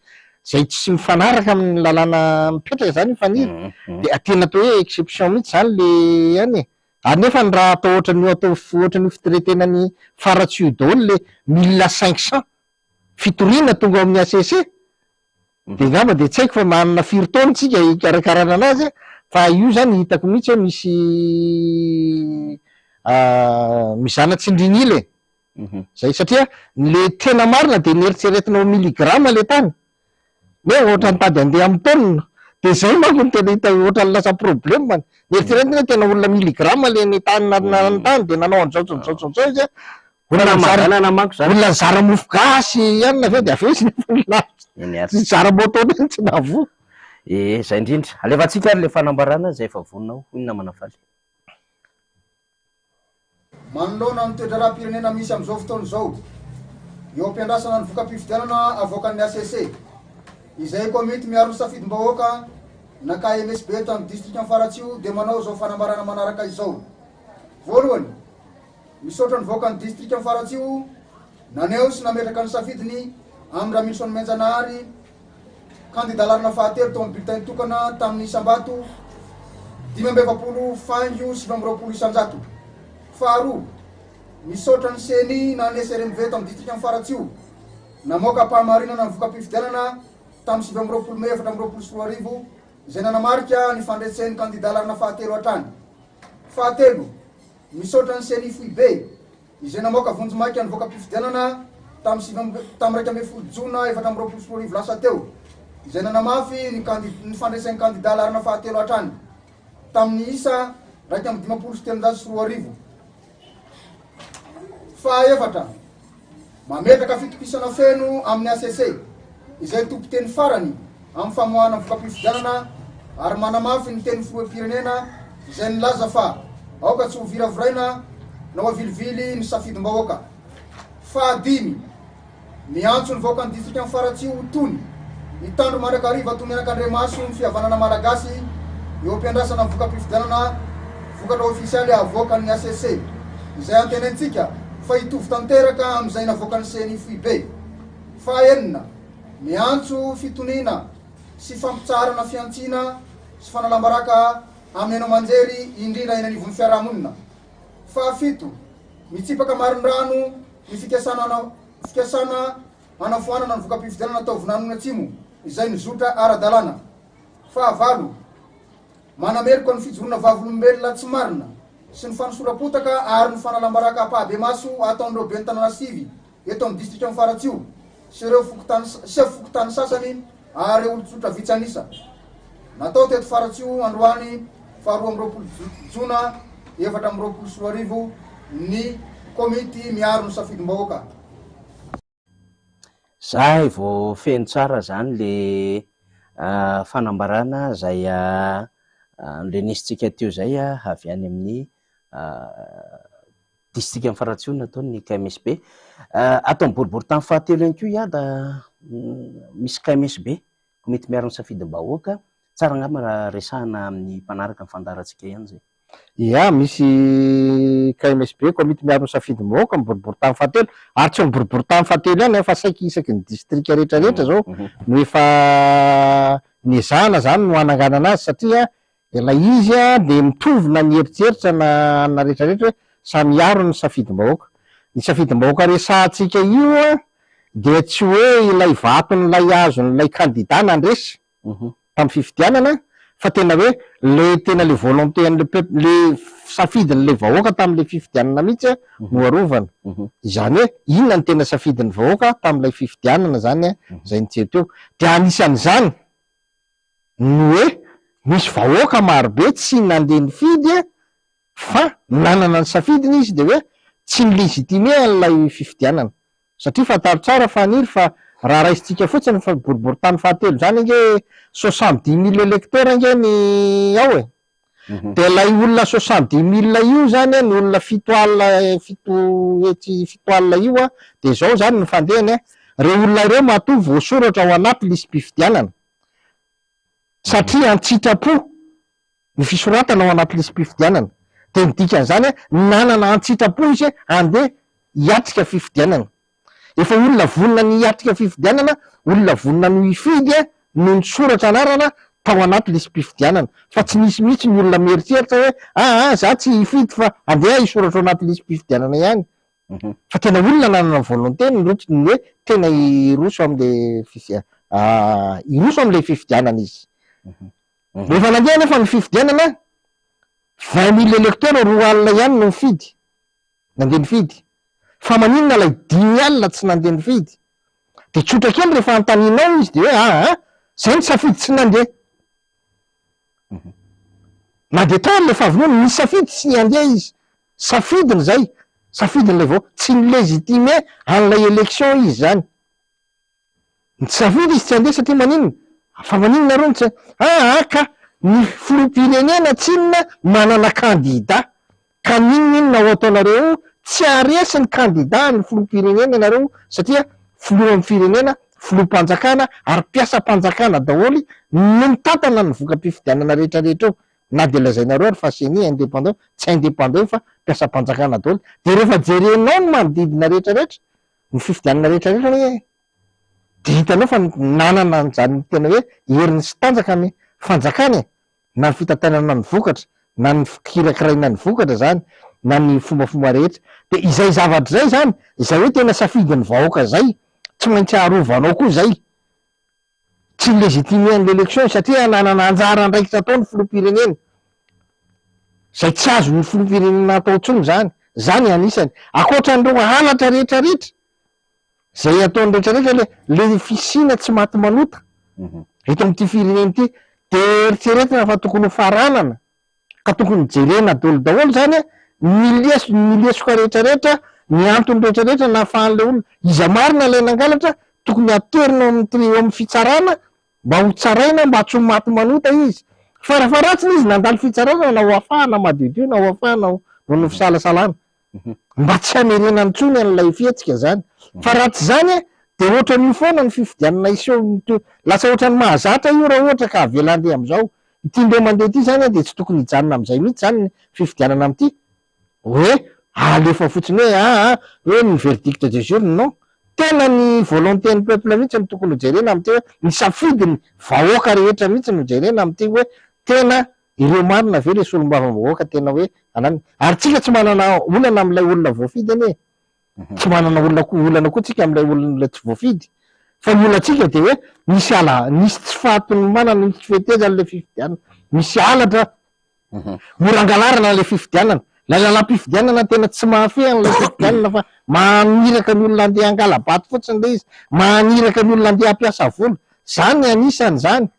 izay tsy mifanaraka amin'ny lalàna mipetraka izany io Faniry. Dia tena atao hoe exception mihitsy izany le any e. Ary nefa ny raha atao ohatran'io atao ohatran'io fitretena ny Faratsiho daholo le 1500 fitoriana tonga ao amin'ny HCC. Dia angamba dia tsy haiko fa manana firy taona tsika hikarakarana anazy fa io zany hitako mihitsy hoe misy mizana tsindrin'ila e. Zay satria le tena marina dia neritreretina ho milligramme le tany nefa ohatran'ny nitady handeha amin'ny taonina dia zay manko no tena hita ohatran'ny lasa problème. Neritreretina hoe tena olona milligramme le ny tany nanana tany dia nanao an'izao sy an'izao sy an'izao izy an. Olona nizara, Fanamaranana manko zany. olona nizara mofo gasy ihany avy eo dia avy eo izy nefa olona Eny ary. nizara moto iny tsy nahavoa. Ee, zay indrindra. Alefantsika ary le fanambarana izay efa vonona ao, hoy ny namana Faly. Manoloana ny toe-draharaham-pirenena misy amin'izao fotoana izao, eo am-piandrasana ny voka-pifidianana avoakan'ny hcc, izay komity miaro ny safidim-bahoaka na KMSB eto amin'ny distrikan'i Faratsiho dia manao izao fanambarana manaraka izao. Voalohany, Misaotra ny vahoakan'ny distrikan'i Faratsiho naneho sy nametraka ny safidiny amin'i Ramilison Menjanahary, kandida laharana fahatelo tao amin'ny bulletin tokana tamin'ny isam-bato 45 faingo 29%. Faharoa, misaotra ny ceni na ny SRMV eto amin'ny distrikan'i Faratsiho namoaka am-pahamarinana ny voka-pifidianana tamin'ny 29 mey 2024. izay nanamarika ny fandresen'ny kandida laharana fahatelo hatrany. Fahatelo, misaotra ny Ceni foibe izay namoaka vonjimaika ny voka-pifidianana tamin'ny sivy amby tamin'ny 11 jona 2024 lasa teo, izay nanamafy ny kandi ny fandresen'ny kandida laharana fahatelo hatrany tamin'ny isa 2351. Fahaefatra, mametraka fitokisana feno amin'ny hcc izay tompon-teny farany amin'ny famoahana voka-pifidianana ary manamafy ny tenin'ny filoham-pirenena izay nilaza fa aoka tsy ho viraviraina na ho avilivily ny safidim-bahoaka. Fahadimy, Miantso ny vahoakan'ny distrikan'i Faratsiho ho tony, hitandro mandrakariva toy ny anakandriamaso ny fihavanana malagasy eo am-piandrasana ny voka-pifidianana vokatra ofisialy havoakan'ny hcc, izay antenaintsika fa hitovy tanteraka amin'izay navoakan'ny ceni foibe. Fahaenina, miantso fitoniana sy fampitsaharana fihantsiana sy fanalam-baraka amin'ny haino aman-jery indrindra eny anivon'ny fiarahamonina. Fahafito, mitsipaka marindrano ny fikasana fikasana hanafoanana ny voka-pifidianana tao Vinanony Atsimo izay nizotra ara-dalàna. Fahavalo, manameloka ny fijoroana vavolombelona tsy marina sy ny fanosoram-potaka ary ny fanalam-baraka ampahabemaso ataon'ireo ben'ny tanàna sivy eto amin'ny distrikan'i Faratsiho sy ireo fokontany sefo fokontany sasany ary ireo olon-tsotra vitsy an'isa. Natao teto Faratsiho androany faha 22 jona 2024 ny komity miaro ny safidim-bahoaka. Zay vao feno tsara zany le fanambarana zay norenesintsika teo zay avy any amin'ny distrikan'i Faratsiho nataon'ny KMSB. Ato amin'ny boriborintany fahatelo ihany koa Iada misy KMSB, komity miaro ny safidim-bahoaka. Tsara angamba raha resahana amin'ny mpanaraka ny fandaharantsika ihany izay. Ia, misy KMSB, komity miaro ny safidim-bahoaka, amin'ny boriborintany fahatelo. Ary tsy amin'ny boriborintany fahatelo ihany fa saiky isaky ny distrika rehetrarehetra izao no efa nezahana izany no hananganana azy satria Ilay izy dia mitovy na ny eritreritra na na rehetra rehetra hoe samy hiaro ny safidim-bahoaka. Ny safidim-bahoaka resahantsika io dia tsy hoe ilay vaton'ilay azon'ilay kandida nandresy tamin'ny fifidianana fa tena hoe le tena le volonté an'le peuple, le safidin'ilay vahoaka tamin'ilay fifidianana mihitsy no arovana. Izany hoe inona no tena safidin'ny vahoaka tamin'ilay fifidianana izany izay niseho teo. Dia anisan'izany ny hoe misy vahoaka marobe tsy nandeha nifidy fa nanana ny safidiny izy dia hoe tsy ni-legitimer an'ilay fifidianana. Satria fantaro tsara Faniry fa raha raisintsika fotsiny fa boriborintany fahatelo izany ange 70 mille électeurs ange ny ao e! Dia ilay olona 70 mille io izany ny olona 700, 700 io an, dia izao izany ny fandehany an, ireo olona ireo matoa voasoratra ao anaty lisi-pifidianana, satria an-tsitrapo ny fisoratana ao anaty lisi-pifidianana, dia ny dikan'izany nanana an-tsitrapo izy handeha hiatrika fifidianana. Efa olona vonona ny hiatrika fifidianana, olona vonona no hifidy no nisoratra anarana tao anaty lisi-pifidianana, fa tsy nisy mihitsy ny olona mieritreritra hoe aa za tsy hifidy fa andeha hisoratra ao anaty lisi-pifidianana ihany. Fa tena olona nanana ny volonté ny rotsy ny hoe tena hiroso amle fifi- hiroso amle fifidianana izy. Rehefa nandeha anefa ny fifidianana, 20 mille électeurs 20 ihany no nifidy, nandeha nifidy. Fa maninona ilay 50 tsy nandeha nifidy? De tsotra kely rehefa anontanianao izy de hoe aa zay ny safidy tsy nandeha. Na dia tao ary ilay fahavonona, nisafidy tsy handeha izy. Safidiny izay, safidin'ilay vahoaka. Tsy ni-légitimer an'ilay élection izy izany. Nisafidy izy tsy handeha satria maninona? Fa maninona nareo no tsy, aa ka ny filoham-pirenena tsinona manana candidat. Ka n'inon'inona ho ataonareo eo, tsy haharesy ny candidat ny filoham-pirenena ianareo satria filohan'ny firenena, filoham-panjakana ary mpiasam-panjakana daholo no mitantana ny voka-pifidianana rehetra rehetra eo. Na dia lazainareo ary fa ceni indépendant, tsy indépendant io fa mpiasam-panjakana daholo. Dia rehefa jerenao ny manodidina rehetra rehetra, ny fifidianana rehetra rehetra anie dia hitanao fa nanana an'izany tena hoe heriny sy tanjaka ny fanjakana e! na ny fitantanana ny vokatra, na ny fikirakiraina ny vokatra izany, na ny fombafomba rehetra. Dia izay zavatra izay izany, izay hoe tena safidin'ny vahoaka izay, tsy maintsy arovanao koa izay. Tsy ni-légitimer an'ilay élection satria nanana anjara andraikitra tao ny filoham-pirenena. Izay tsy azon'ny filoham-pirenena atao intsony izany. Izany anisany. Ankoatra an'ireo halatra rehetra rehetra, izay ataony rehetra rehetra le le fisiana tsy maty manota eto amin'ity firenena ity dia eritreretina fa tokony ho faranana ka tokony jerena daholo daholo izany ny leso ny lesoka rehetra rehetra ny antony rehetra rehetra nahafahan'ilay olona iza marina ilay nangalatra tokony aterina ao amin'ny tri eo amin'ny fitsarana mba ho tsaraina mba tsy ho maty manota izy farafaharatsiny izy nandalo fitsarana na ho afahana madiodio na ho afahana noho ny fisalasalana Mba tsy hamerenana intsony an'ilay fihetsika zany. Fa raha tsy izany dia ohatran'io foana ny fifidianana hiseho, lasa ohatran'ny mahazatra io raha ohatra ka avela handeha amin'izao. Ity indray mandeha ity zany dia tsy tokony hijanona amin'izay mihitsy zany ny fifidianana amin'ity. Hoe alefa fotsiny hoe aa hoe ny verdict des urnes, non. Tena ny volonté ny peuple mihitsy no tokony ho jerena amin'ity hoe ny safidin'ny vahoaka rehetra mihitsy no jerena amin'ity hoe tena Ireo marina ve le solombavambahoaka tena hoe ananona? Ary tsika tsy manana olana amin'ilay olona voafidy anie e! Tsy manana olona koa olana koa tsika amin'ilay olona tsy voafidy. Fa ny olantsika dia hoe misy ala misy tsy fahatonomanana, misy tsy fetezana ilay fifidianana. Misy halatra mora angalarana ilay fifidianana. Ilay lalam-pifidianana tena tsy mahafehy an'ilay fifidianana fa maniraka ny olona handeha hangala-bato fotsiny ilay izy, maniraka ny olona handeha hampiasa vola. Izany anisan'izany.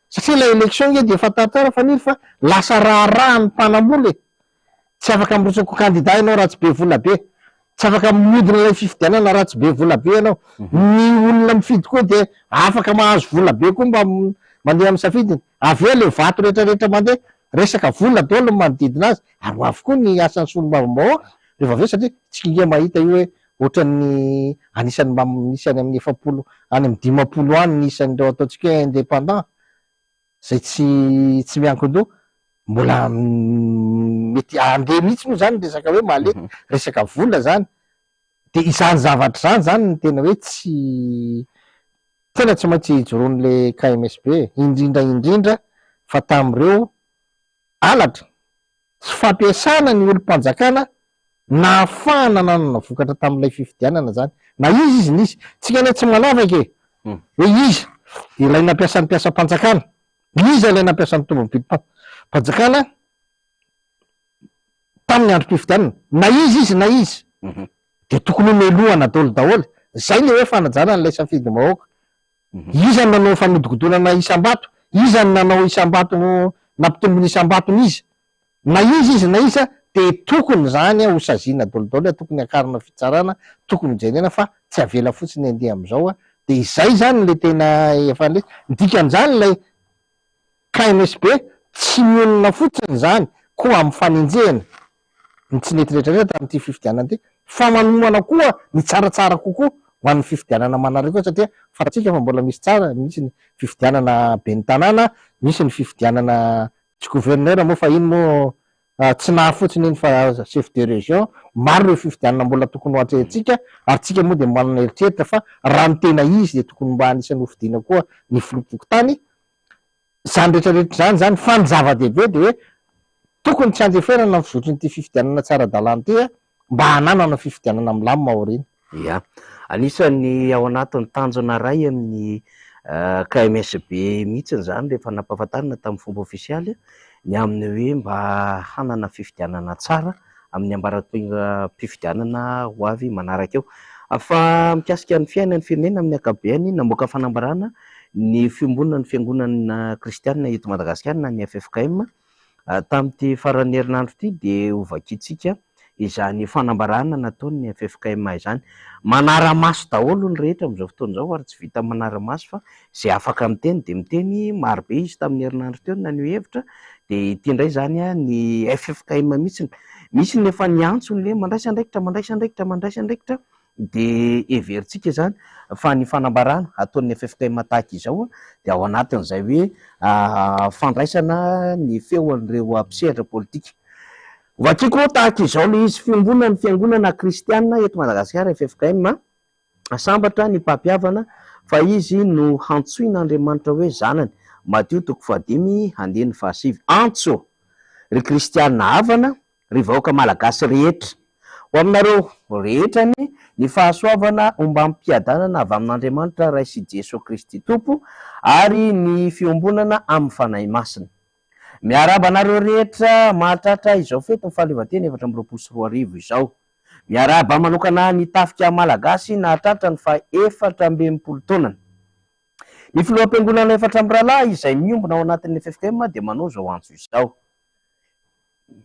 Satria ilay election nge dia fantaro tsara Faniry fa lasa raharahan'ny mpanambola e! Tsy afaka mirotsaka ho candidat ianao raha tsy be vola be. Tsy afaka mihodina ilay fifidianana raha tsy be vola be ianao. Ny olona mifidy koa dia afaka mahazo vola be koa mba mandeha amin'ny safidiny. Avy eo ilay vato rehetra rehetra mandeha, resaka vola daholo ny manodidina azy. Ary ho avy koa ny asan'ny solombavambahoaka rehefa avy eo satria tsika nge mahita io hoe Ohatran'ny anisan'ny mba misy any amin'ny 40 any amin'ny 50 any ny isan'ireo ataontsika hoe indépendant izay tsy tsy miankin-doha, mbola mety handeha mihitsy moa izany ny resaka hoe malety, resaka vola izany, dia izany zavatra izany izany no tena hoe tsy tena tsy maintsy ijoroan'ilay KMSB e, indrindra indrindra fa tamin'ireo halatra sy fampiasana ny olom-panjakana nahafahana nanana vokatra tamin'ilay fifidianana zany. Na iza izy nisy. Tsika anie tsy manavaka e! Hoe iza ilay nampiasa ny mpiasam-panjakana, iza ilay nampiasa ny tombam-bidim-panjakana tamin'ny androm-pifidianana. Na iza izy na iza. Dia tokony ho melohana daholo daholo. Zay le hoe fanajana an'ilay safidim-bahoaka. Iza no nanao fanodikodonana isam-bato? Iza no nanao isam-bato nampitombo ny isam-baton'iza? Na iza izy na iza dia tokony izany ho saziana dolidoly, tokony hakarina fitsarana, tokony ho jerena fa tsy avela fotsiny handeha amin'izao dia izay izany ilay tena efa ny dikan'izany ilay KMSB tsy mionona fotsiny izany koa amin'ny fanenjehana ny tsy nety rehetra rehetra tamin'ity fifidianana ity fa manomana koa ny tsaratsara kokoa ho an'ny fifidianana manaraka koa satria fantatsika fa mbola misy tsara, misy ny fifidianana ben'ny tanàna, misy ny fifidianana Tsy gouverneur moa fa iny moa tsy naha fotsiny iny fa chef de région, maro ireo fifidianana mbola tokony ho atrehintsika ary tsika moa dia manana eritreritra fa raha ny tena izy dia tokony mba anisan'ny hofidiana koa ny filoham-pokontany, izany rehetra rehetra izany izany fa ny zava-dehibe dia hoe tokony tsy handeferana ny fizotrin'ity fifidianana tsy ara-dalàna ity mba hananana fifidianana milamina aoriana. Ya. Anisan'ny ao anatin'ny tanjona iray amin'ny KMSB mihitsy izany rehefa nampahafantarina tamin'ny fomba ofisialy ny amin'ny hoe mba hanana fifidianana tsara amin'ny ambaratongam-pifidianana ho avy manaraka eo. Fa mikasika ny fiainan'ny firenena amin'ny ankapobeny, namoaka fanambarana ny fiombonan'ny fiangonana kristianina eto Madagasikara na ny ffkm Tamin'ity faran'ny herinandro ity dia hovakintsika izany fanambarana nataon'ny ffkm izany. Manara-maso daholo ny rehetra amin'izao fotoana izao ary tsy vitan'ny manara-maso fa izay afaka miteny dia miteny. Marobe izy tamin'ny herinandro teo no naneho hevitra dia ity indray izany ny ffkm mihitsy. Misy ny efa niantso ny hoe mandraisa andraikitra, mandraisa andraikitra, mandraisa andraikitra. Dia heverintsika izany fa ny fanambarana ataon'ny ffkm tahaka izao dia ao anatin'izay hoe fandraisana ny feon'ireo mpisehatra politika. Vakiko tahaka izao ilay izy, Fiombonan'ny Fiangonana Kristiana eto Madagasikara, ffkm, Sambatra ny mpampihavana fa izy no hantsoin'Andriamanitra hoe zanany, Matio toko fahadimy andininy fahasivy. Antso! Ry kristiana havana, Ry vahoaka malagasy rehetra, Ho aminareo rehetra anie ny fahasoavana ombam-piadanana avy amin'Andriamanitra Ray sy Jesoa Kristy Tompo ary ny fiombonana amin'ny Fanahy Masina. Miarahaba anareo rehetra mahatratra izao fetin'ny fahaleovantena 2024 izao. Miarahaba manokana ny tafika malagasy nahatratra ny faha 64 taonany. Ny filoham-piangonana efatra mirahalahy izay miombona ao anatin'ny ffkm dia manao izao antso izao.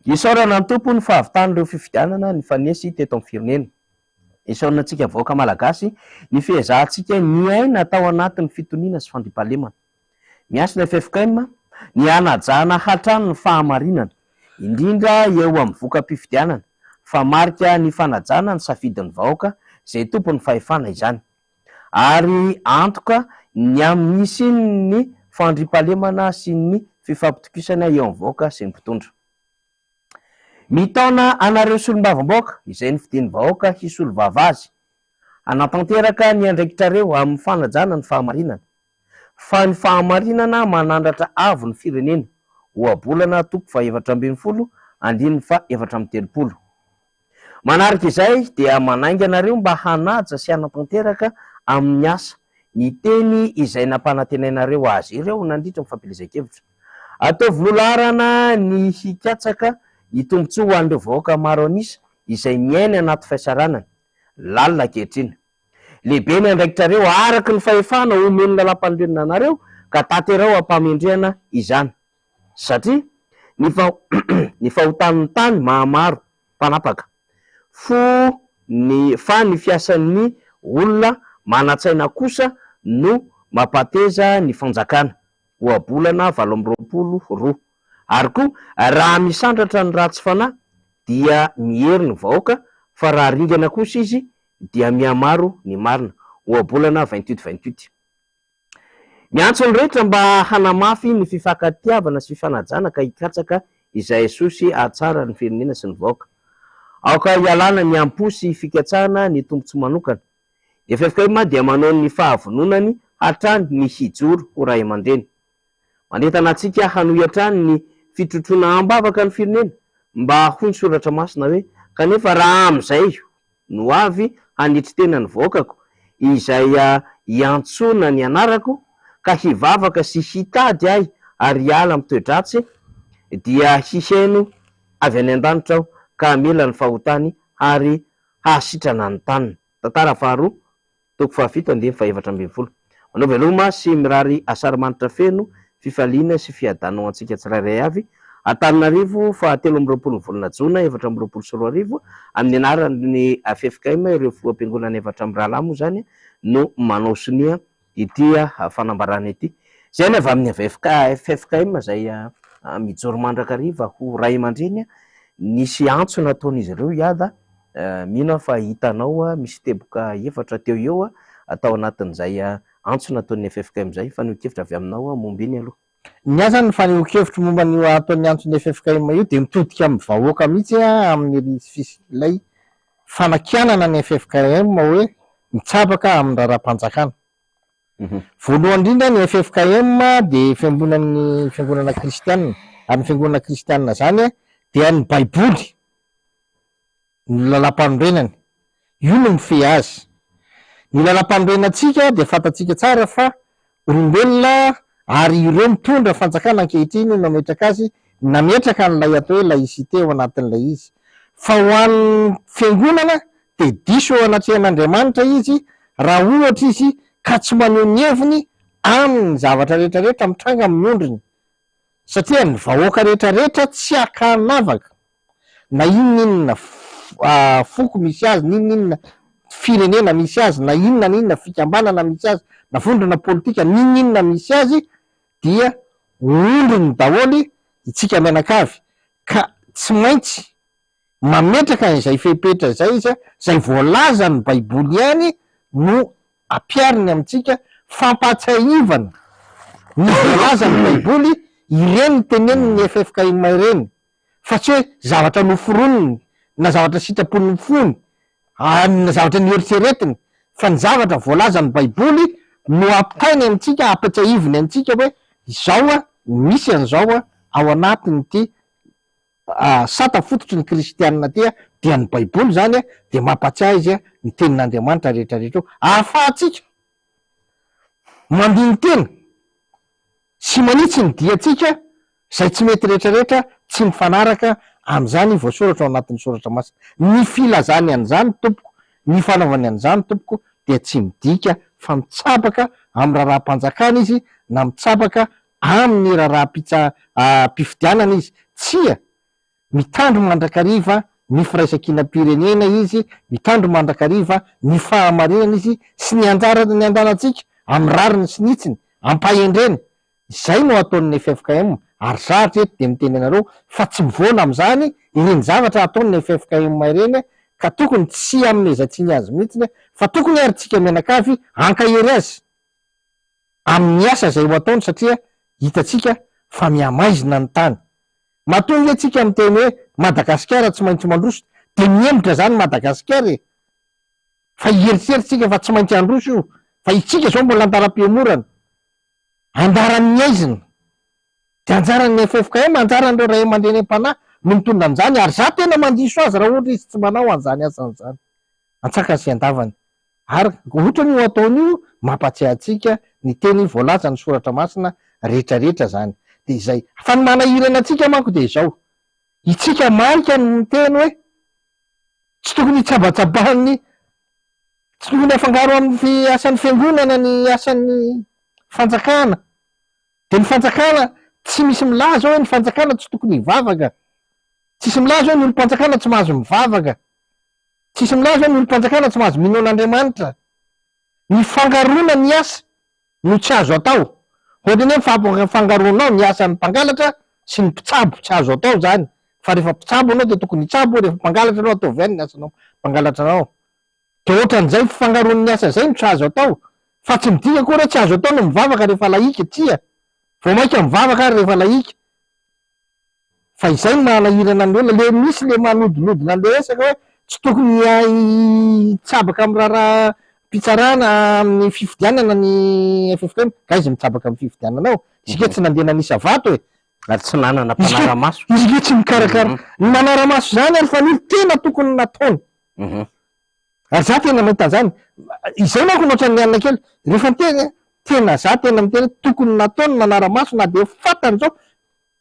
Isaorana ny Tompo ny fahavitan'ireo fifidianana nifanesy teto amin'ny firenena. Isaorana antsika vahoaka malagasy ny fiezahantsika niaina tao anatin'ny fitoniana sy fandriampahalemana. Miantso ny ffkm ny hanajana hatrany ny fahamarinana, indrindra eo amin'ny voka-pifidianana, fa marika ny fanajana ny safidin'ny vahoaka izay tompon'ny fahefana izany, ary antoka ny amin'ny hisian'ny fandriampahalemana sy ny fifampitokisana eo amin'ny vahoaka sy ny mpitondra. Mitaona anareo solombavambahoaka izay nofidian'ny vahoaka hisolo vava azy, hanatanteraka ny andraikitrareo amin'ny fanajana ny fahamarinana, fa ny fahamarinana manandratra avo ny firenena, Ohabolana toko faha-14 andininy faha-34. Manaraka izay dia manainga anareo mba hanaja sy hanatanteraka amin'ny asa ny teny izay nampanantenainareo azy ireo nandritra ny fampielezan-kevitra. Ataovy loha laharana ny hikatsaka ny tombontsoa ho an'ireo vahoaka maro an'isa izay miaina anaty fahasaranana lalina ankehitriny. Lehibe ny andraikitrareo araka ny fahefana omen'ny lalàmpanorenana anareo ka tanterao am-pahamendrehana izany. Satria ny ny fahotan'ny tany mahamaro mpanapaka. Fo ny fa ny fiasan'ny olona manan-tsaina kosa no mampateza ny fanjakana. Ohabolana 28 roa. Ary koa raha misandratra ny ratsy fanahy dia miery ny vahoaka fa raha ringana kosa izy dia mihamaro ny marina. Ohabolana 28 28. Miantso ny rehetra mba hanamafy ny fifankatiavana sy fifanajana ka hikatsaka izay soa sy hahatsara ny firenena sy ny vahoaka. Aoka hialana ny am-po sy fikatsahana ny tombontsoa manokana. Ny ffkm dia manao ny fahavononany hatrany ny hijoro ho ray aman-dreny. Manentana antsika hanohy hatrany ny fitrotroana am-bavaka ny firenena mba hoy ny soratra masina hoe, Kanefa raha amin'izay no avy hanetry tena ny vahoakako, izay hiantsoana ny anarako, ka hivavaka sy hitady Ahy ary hiala amin'ny toe-dratsy, dia hihaino avy any an-danitra Aho ka hamela ny fahotany ary hahasitrana ny taniny. Tantara faharoa. Toko fahafito andininy faha-14. Manao veloma sy mirary asaramanitra feno fifaliana sy fiadanana ho antsika tsirairay avy, Antananarivo, faha 23 ny volana jona 2024, amin'ny anaran'ny ffkm ireo filoham-piangonana efatra mirahalahy moa izany no manao sonia ity fanambarana ity. Izay ny avy amin'ny ffkm izay mijoro mandrakariva ho ray aman-dreny, nisy antso nataon'izy ireo hiada Mino aho fa hitanao misy teboka efatra teo eo tao anatin'izay antso nataon'ny ffkm izay. Fanehoan-kevitra avy aminao momba iny aloha. Ny ahy izany ny fanehoan-kevitro momba an'io ataon'ny antson'ny ffkm io dia mitodika amin'ny vahoaka mihitsy amin'ny ilay fanakianana ny ffkm hoe mitsabaka amin'ny raharaham-panjakana. Voalohany indrindra ny ffkm dia fiangonan'ny fiangonana kristiana ary ny fiangonana kristiana izany dia ny baiboly ny lalàmpanorenany. Io no mifehy azy. Ny lalàmpanorenantsika dia fantatsika tsara fa olombelona ary ireo mitondra fanjakana ankehitriny no nametraka azy, nametraka an'ilay atao hoe laïcité ao anatin'ilay izy. Fa ho an'ny fiangonana dia diso eo anatrehan'Andriamanitra izy raha ohatra izy ka tsy maneho ny heviny amin'ny zavatra rehetra rehetra mitranga amin'ny ondriny. Satria ny vahoaka rehetra rehetra tsy ankanavaka. na inona inona foko misy azy, na inona inona firenena misy azy, na inona na inona fikambanana misy azy, na vondrona politika, na inona inona misy azy dia ondriny daholo itsika mianakavy ka tsy maintsy mametraka an'izay fepetra izay izy, izay voalazan'ny baiboly ihany no ampihariny amintsika, fampahatsiahivana ny voalazan'ny baiboly ireny tenenin'ny ffkm ireny. fa tsy hoe zavatra noforoniny na zavatra sitrapon'ny fony na zavatra noeritreretiny fa ny zavatra voalazan'ny baiboly no ampitainy amintsika, ampatsiahiviny antsika hoe izao misy an'izao ao anatin'ity. sata fototry ny kristianina aty dia ny baiboly izany dia mampatsiahy izy ny tenin'Andriamanitra rehetra rehetra io ahafahantsika mandini-tena sy manitsy ny diantsika izay tsy mety rehetra rehetra tsy mifanaraka amin'izany voasoratra ao anatin'ny soratra masina. Ny filazany an'izany tompoko, ny fanaovany an'izany tompoko dia tsy midika fa mitsabaka amin'ny raharaham-panjakana izy na mitsabaka amin'ny raharaham-pifidianana izy. Tsia! Mitandro mandrakariva ny firaisankinam-pirenena izy, mitandro mandrakariva ny fahamarinana izy sy ny anjara ny andalantsika amin'ny rariny sy ny hitsiny, am-pahendrena. Izay no ataon'ny ffkm ary za hatreto dia miteny anareo fa tsy mivoana amin'izany ireny zavatra ataon'ny ffkm ireny ka tokony tsy hanomezan-tsiny azy mihitsiny fa tokony ary tsika mianakavy hankahery azy amin'ny asa izay ho ataony satria hitantsika fa mihamaizina ny tany. Matoa ange tsika miteny hoe Madagasikara tsy maintsy mandroso dia mihemotra zany Madagasikara e! Fa hieritreritra tsika fa tsy maintsy handroso io fa itsika zao mbola andalam-pihemorana, andaran'ny aizina, dia anjaran'ny ffkm, anjaran'ireo ray aman-dreny am-panahy no mitondra an'izany ary za tena mandiso azy raha ohatra izy tsy manao an'izany asany izany antsakany sy andavany. Ary otrany io ataony io mampatsiahy antsika ny teny voalazan'ny soratra masina rehetra rehetra zany. De izay. Fa ny manahirana antsika manko de izao, itsika marika no miteny hoe tsy tokony hitsabatsabahan'ny, tsy tokony afangaro amin'ny fi asan'ny fiangonana ny asan'ny fanjakana. De ny fanjakana tsy misy milaza hoe ny fanjakana tsy tokony hivavaka. Tsisy milaza hoe ny olom-panjakana tsy mahazo mivavaka. Tsisy milaza hoe ny olom-panjakana tsy mahazo mino an'Andriamanitra. Ny fangaroana ny asa no tsy azo atao. Ohatran'ny hoe ny fangaroanao ny asan'ny mpangalatra sy ny mpitsabo, tsy azo atao izany. Fa rehefa mpitsabo ianao dia tokony hitsabo, rehefa mpangalatra ianao ataovy ihany ny asanao mpangalatra anao. Dia ohatran'izay fifangaroan'ny asa izay no tsy azo atao. Fa tsy midika akory hoe tsy azo atao ny mivavaka rehefa lahika, tsia. Vao mainka mivavaka ary rehefa lahika. Fa izay no manahirana ny olona, le misy le manodinodina an'le resaka hoe tsy tokony hitsabaka amin'ny raharaham-pitsarana amin'ny fifidianana ny ffkm, ka iza mitsabaka amin'ny fifidianana ao? Isika tsy nandeha nanisa vato e! Ary tsy nanana mpanara-maso. Isika tsy mikarakara. Ny manara-maso izany ary Fanilo tena tokony nataony. Ary za tena mahita an'izany, izay manko no ohatran'ny alina kely, rehefa miteny an, tena za tena miteny hoe tokony nataony nanara-maso na dia fantany zao,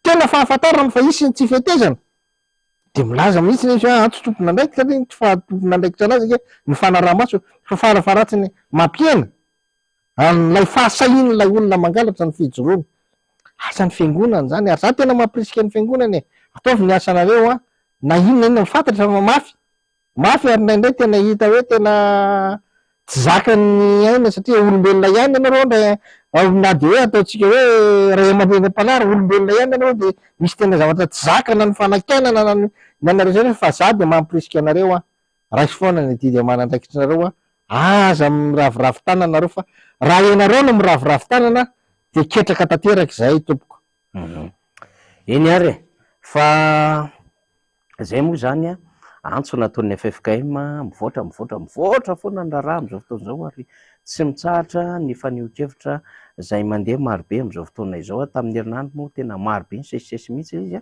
tena fahafantarana fa hisy ny tsy fetezana, dia milaza mihitsy izy hoe antso tompon'andraikitra anie ny tsy faha-tompon'andraikitra anazy ange ny fanaraha-maso fa farafaharatsiny mampihena an'ilay fahasahian'ilay olona mangalatra ny fijoroany. Asan'ny fiangonana izany ary za tena mampirisika ny fiangonana e, ataovy ny asanareo an, na inona na inona, fantatra fa mafy, Mafy ary indraindray tena hita hoe tena tsy zakan'ny aina satria olombelona ihany ianareo ndray na dia hoe ataontsika hoe ray aman-dreny am-panahy ary olombelona ihany ianareo dia misy tena zavatra tsy zaka na ny fanakianana na ny na ny rehetra rehetra fa za dia mampirisika anareo aho raiso foana ny adidy aman'andraikitrareo aho aza miraviravy tanana nareo fa raha ianareo no miraviravy tanana dia ketraka tanteraka izahay tompoko. Eny ary e! Fa Izay moa izany antso nataon'ny ffkm, mivoatra, mivoatra, mivoatra foana ny raharaha amin'izao fotoana izao ary tsy mitsahatra ny fanehoan-kevitra izay mandeha marobe amin'izao fotoana izao. Tamin'ny herinandro moa tena marobe nisesisesy mihitsy ilay izy.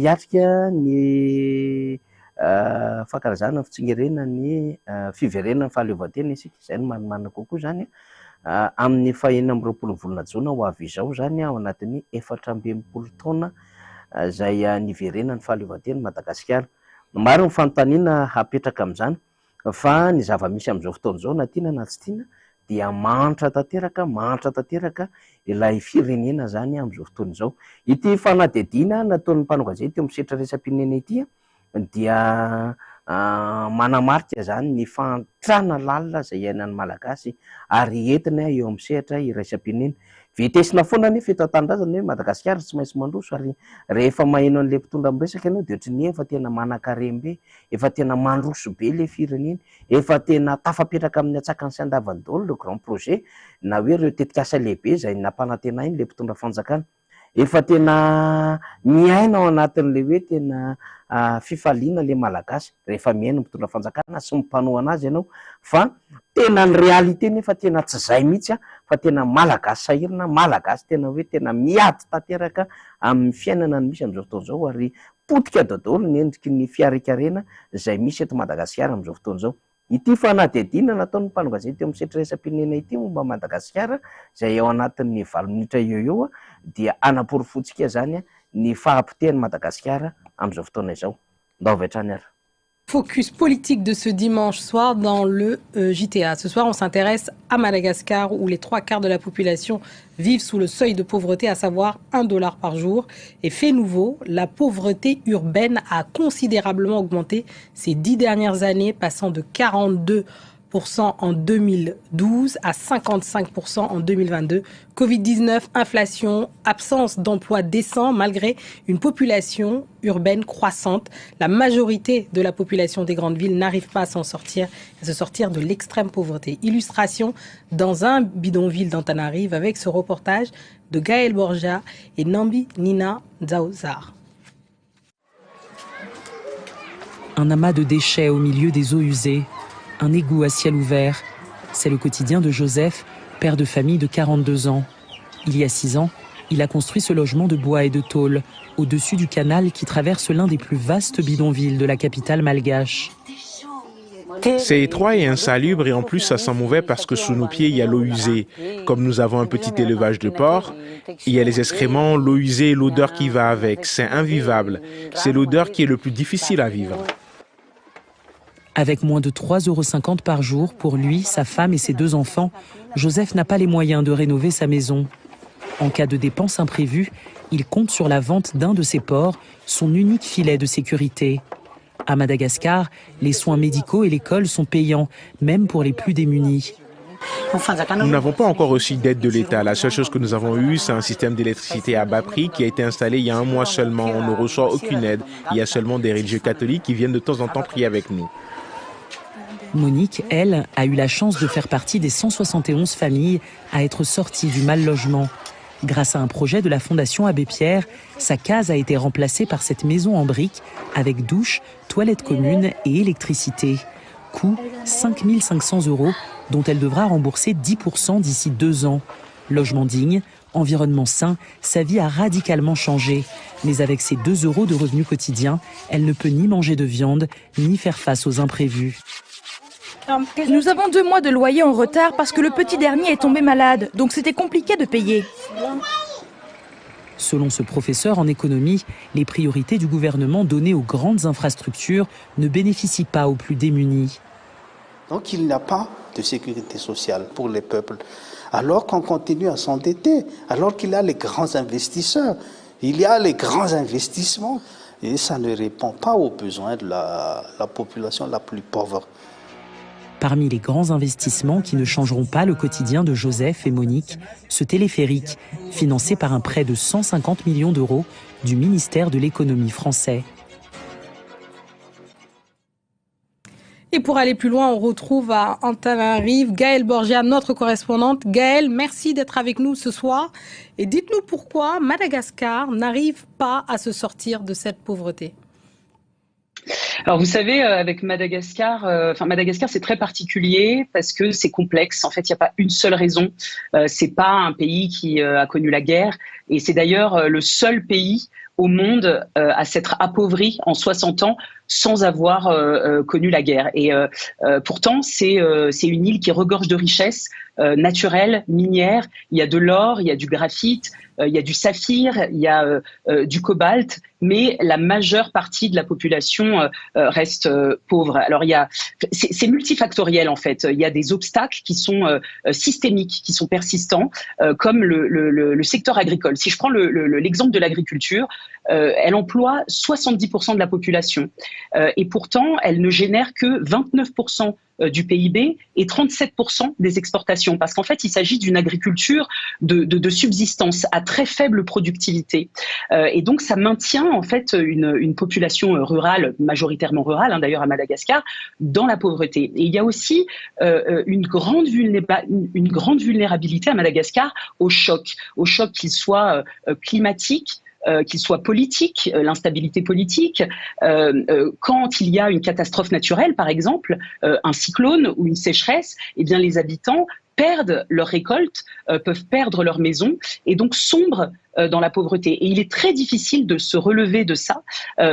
Hiatrika ny fankalazana ny fitsingerenan'ny fiverenan'ny fahaleovantena isika, izay no marimarina kokoa izany. Amin'ny fahenina amby roapolo ny volana jona ho avy izao izany ao anatin'ny 64 taona izay niverenan'ny fahaleovanten'i Madagasikara. Maro ny fanontaniana hapetraka amin'izany fa ny zava-misy amin'izao fotoana izao na tiana na tsy tiana dia mahantra tanteraka, mahantra tanteraka ilay firenena izany amin'izao fotoana izao. Ity fanadihadiana nataon'ny mpanao gazety eo amin'ny sehatra iraisam-pirenena ity dia manamarika izany ny fahantrana lalina izay iainan'ny Malagasy ary entina eo amin'ny sehatra iraisam-pirenena. Vetesina foana anefa eto an-tanindrazana hoe Madagasikara tsy maintsy mandroso ary rehefa maheno an'ilay mpitondra miresaka ianao dia ohatran'ny hoe efa tena manan-karem-be, efa tena mandroso be ilay firenena, efa tena tafapetraka amin'ny antsakany sy andavany daholo ireo grand projet na hoe ireo tetikasa lehibe izay nampanantenain'ilay mpitondra fanjakana. Efa tena miaina ao anatin'ilay hoe tena fifaliana ilay Malagasy rehefa mihaino ny mpitondra fanjakana sy ny mpanohana azy ianao fa tena ny réalité nefa tena tsy izay mihitsy fa tena Malagasy sahirana, Malagasy tena hoe tena miady tanteraka amin'ny fiainana ny misy amin'izao fotoana izao ary potika daholo ny endriky ny fiharinkarena izay misy eto Madagasikara amin'izao fotoana izao. Ity fanadihadiana nataon'ny mpanao gazety eo amin'ny sehatry iraisam-pirenena ity momba an'i Madagasikara izay ao anatin'ny valo minitra eo eo dia hanaporofoantsika izany ny fahapotehan'i Madagasikara amin'izao fotoana izao. Ndao avy hatrany ary. Focus politique de ce dimanche soir dans le euh, JTA. Ce soir, on s'intéresse à Madagascar où les trois quarts de la population vivent sous le seuil de pauvreté, à savoir 1 dollar par jour. Et fait nouveau, la pauvreté urbaine a considérablement augmenté ces dix dernières années, passant de 42 en 2012 à 55% en 2022. Covid-19, inflation, absence d'emplois décents malgré une population urbaine croissante. La majorité de la population des grandes villes n'arrive pas à s'en sortir, à se sortir de l'extrême pauvreté. Illustration dans un bidonville d'Antananarive avec ce reportage de Gaël Borja et Nambi Nina Zaozar. Un amas de déchets au milieu des eaux usées, un égout à ciel ouvert. C'est le quotidien de Joseph, père de famille de 42 ans. Il y a 6 ans, il a construit ce logement de bois et de tôle, au-dessus du canal qui traverse l'un des plus vastes bidonvilles de la capitale malgache. C'est étroit et insalubre et en plus ça sent mauvais parce que sous nos pieds il y a l'eau usée. Comme nous avons un petit élevage de porcs, il y a les excréments, l'eau usée et l'odeur qui va avec. C'est invivable. C'est l'odeur qui est le plus difficile à vivre. Avec moins de 3,50 euros par jour pour lui, sa femme et ses deux enfants, Joseph n'a pas les moyens de rénover sa maison. En cas de dépenses imprévues, il compte sur la vente d'un de ses porcs, son unique filet de sécurité. À Madagascar, les soins médicaux et l'école sont payants, même pour les plus démunis. Nous n'avons pas encore reçu d'aide de l'État. La seule chose que nous avons eue, c'est un système d'électricité à bas prix qui a été installé il y a un mois seulement. On ne reçoit aucune aide. Il y a seulement des religieux catholiques qui viennent de temps en temps prier avec nous. Monique, elle, a eu la chance de faire partie des 171 familles à être sorties du mal logement. Grâce à un projet de la Fondation Abbé Pierre, sa case a été remplacée par cette maison en briques avec douche, toilette commune et électricité. Coût 5 500 euros, dont elle devra rembourser 10% d'ici deux ans. Logement digne, environnement sain, sa vie a radicalement changé. Mais avec ses 2 euros de revenus quotidiens, elle ne peut ni manger de viande, ni faire face aux imprévus. Nous avons deux mois de loyer en retard parce que le petit dernier est tombé malade, donc c'était compliqué de payer. Selon ce professeur en économie, les priorités du gouvernement données aux grandes infrastructures ne bénéficient pas aux plus démunis. Donc il n'y a pas de sécurité sociale pour les peuples. Alors qu'on continue à s'endetter, alors qu'il y a les grands investisseurs, il y a les grands investissements, et ça ne répond pas aux besoins de la, la population la plus pauvre. Parmi les grands investissements qui ne changeront pas le quotidien de Joseph et Monique, ce téléphérique, financé par un prêt de 150 millions d'euros du ministère de l'économie français. Et pour aller plus loin, on retrouve à Antananarive Gaëlle Borgia, notre correspondante. Gaëlle, merci d'être avec nous ce soir. Et dites-nous pourquoi Madagascar n'arrive pas à se sortir de cette pauvreté. Alors vous savez, euh, avec Madagascar, euh, enfin Madagascar c'est très particulier parce que c'est complexe. En fait, il n'y a pas une seule raison. Euh, c'est pas un pays qui euh, a connu la guerre et c'est d'ailleurs le seul pays au monde euh, à s'être appauvri en 60 ans sans avoir euh, connu la guerre. Et euh, pourtant, c'est une île qui regorge de richesses naturelles, minières. Il y a de l'or, il y a du graphite, il y a du saphir, il y a du cobalt, mais la majeure partie de la population reste pauvre. Alors il y a, c'est multifactoriel en fait. Il y a des obstacles qui sont systémiques, qui sont persistants, comme le, le, le secteur agricole. Si je prends l'exemple de l'agriculture, Elle emploie 70% de la population et pourtant, elle ne génère que 29% du PIB et 37% des exportations. Parce qu'en fait, il s'agit d'une agriculture de subsistance à très faible productivité. Et donc, ça maintient en fait une population rurale, majoritairement rurale, hein, d'ailleurs à Madagascar, dans la pauvreté. Et il y a aussi une grande vulnérabilité à Madagascar au choc, qu'il soit climatique, qu'il soit politique, l'instabilité politique. Quand il y a une catastrophe naturelle, par exemple, un cyclone ou une sécheresse, eh bien les habitants perdent leur récolte, peuvent perdre leur maison et donc sombrent dans la pauvreté. Et il est très difficile de se relever de ça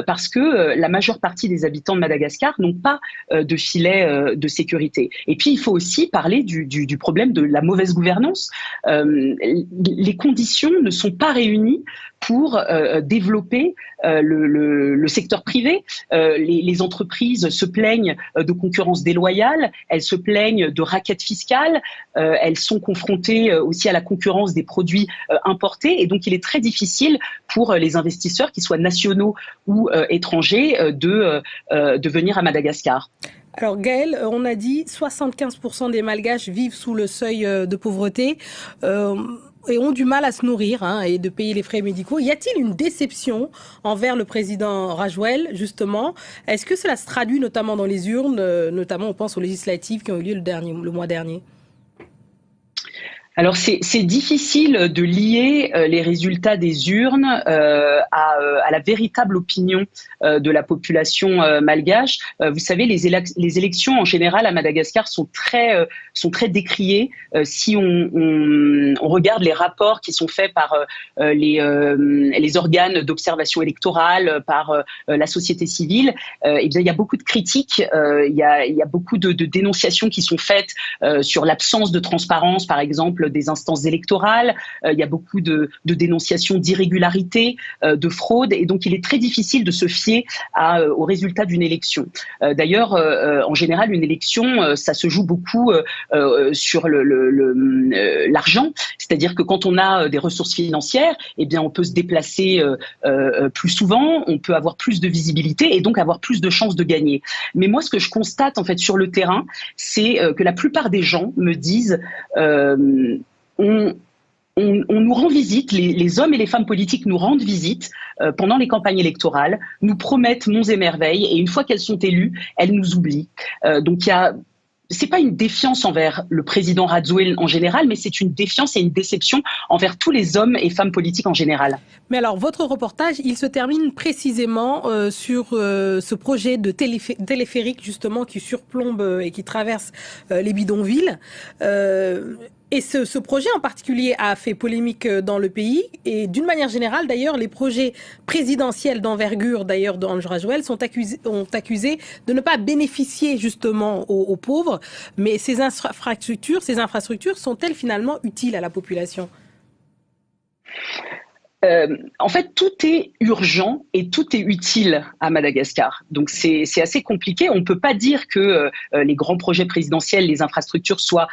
parce que la majeure partie des habitants de Madagascar n'ont pas de filet de sécurité. Et puis, il faut aussi parler du problème de la mauvaise gouvernance. Les conditions ne sont pas réunies pour développer le secteur privé. Les entreprises se plaignent de concurrence déloyale, elles se plaignent de raquettes fiscales, elles sont confrontées aussi à la concurrence des produits importés et donc il est très difficile pour les investisseurs, qu'ils soient nationaux ou étrangers, de venir à Madagascar. Alors Gaëlle, on a dit 75% des Malgaches vivent sous le seuil de pauvreté et ont du mal à se nourrir, hein, et de payer les frais médicaux. Y a-t-il une déception envers le président Rajoelina, justement? Est-ce que cela se traduit notamment dans les urnes, notamment on pense aux législatives qui ont eu lieu le mois dernier? Alors c'est difficile de lier les résultats des urnes à la véritable opinion de la population malgache. Vous savez, les élections en général à Madagascar sont très décriées. Si on regarde les rapports qui sont faits par les organes d'observation électorale, par la société civile, eh bien il y a beaucoup de critiques, il y a beaucoup de dénonciations qui sont faites sur l'absence de transparence, par exemple, des instances électorales. Il y a beaucoup de dénonciations d'irrégularités, de fraude, et donc il est très difficile de se fier au résultat d'une élection. D'ailleurs, en général, une élection, ça se joue beaucoup sur l'argent, c'est-à-dire que quand on a des ressources financières, eh bien, on peut se déplacer plus souvent, on peut avoir plus de visibilité et donc avoir plus de chances de gagner. Mais moi, ce que je constate en fait sur le terrain, c'est que la plupart des gens me disent on nous rend visite, les hommes et les femmes politiques nous rendent visite pendant les campagnes électorales, nous promettent monts et merveilles, et une fois qu'elles sont élues, elles nous oublient. Donc il y a c'est pas une défiance envers le président Rajoelina en général, mais c'est une défiance et une déception envers tous les hommes et femmes politiques en général. Mais alors, votre reportage, il se termine précisément sur ce projet de téléphérique, justement, qui surplombe et qui traverse les bidonvilles. Et ce projet en particulier a fait polémique dans le pays. Et d'une manière générale, d'ailleurs, les projets présidentiels d'envergure, d'ailleurs, d'Andry Rajoelina, ont accusé de ne pas bénéficier justement aux pauvres. Mais ces infrastructures sont-elles finalement utiles à la population ? En fait, tout est urgent et tout est utile à Madagascar. Donc, c'est assez compliqué. On ne peut pas dire que les grands projets présidentiels, les infrastructures soient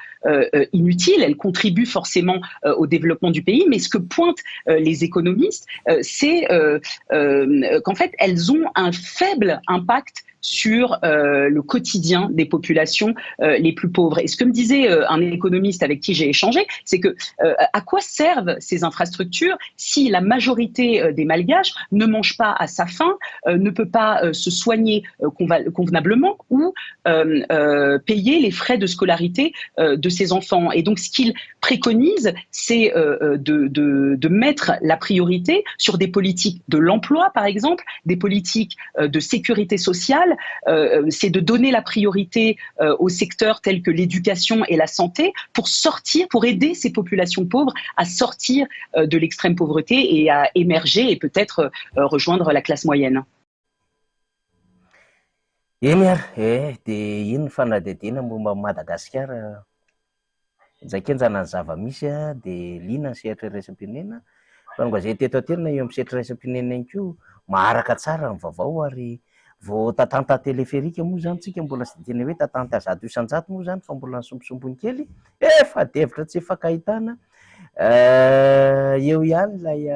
inutiles. Elles contribuent forcément au développement du pays. Mais ce que pointent les économistes, c'est qu'en fait, elles ont un faible impact sur le quotidien des populations les plus pauvres. Et ce que me disait un économiste avec qui j'ai échangé, c'est que à quoi servent ces infrastructures si la majorité des Malgaches ne mange pas à sa faim, ne peut pas se soigner convenablement ou payer les frais de scolarité de ses enfants. Et donc ce qu'il préconise, c'est de mettre la priorité sur des politiques de l'emploi, par exemple, des politiques de sécurité sociale. C'est de donner la priorité aux secteurs tels que l'éducation et la santé pour aider ces populations pauvres à sortir de l'extrême pauvreté et à émerger et peut-être rejoindre la classe moyenne. Eny ary dia iny ny fanadihadiana momba Madagasikara njakenjana ny zava-misy dia liana ny sehatra iraisam-pirenena fa ny gazety eto an-toerana eo amin'ny sehatra iraisam-pirenena ihany koa maharaka tsara ny vaovao ary vao tatanta teleferika moa zany tsika mbola tsy tena hoe tatanta 100 isan-jato moa zany fa mbola nisomposompony kely efa devitra tsy efa kahitana eo ihany ilay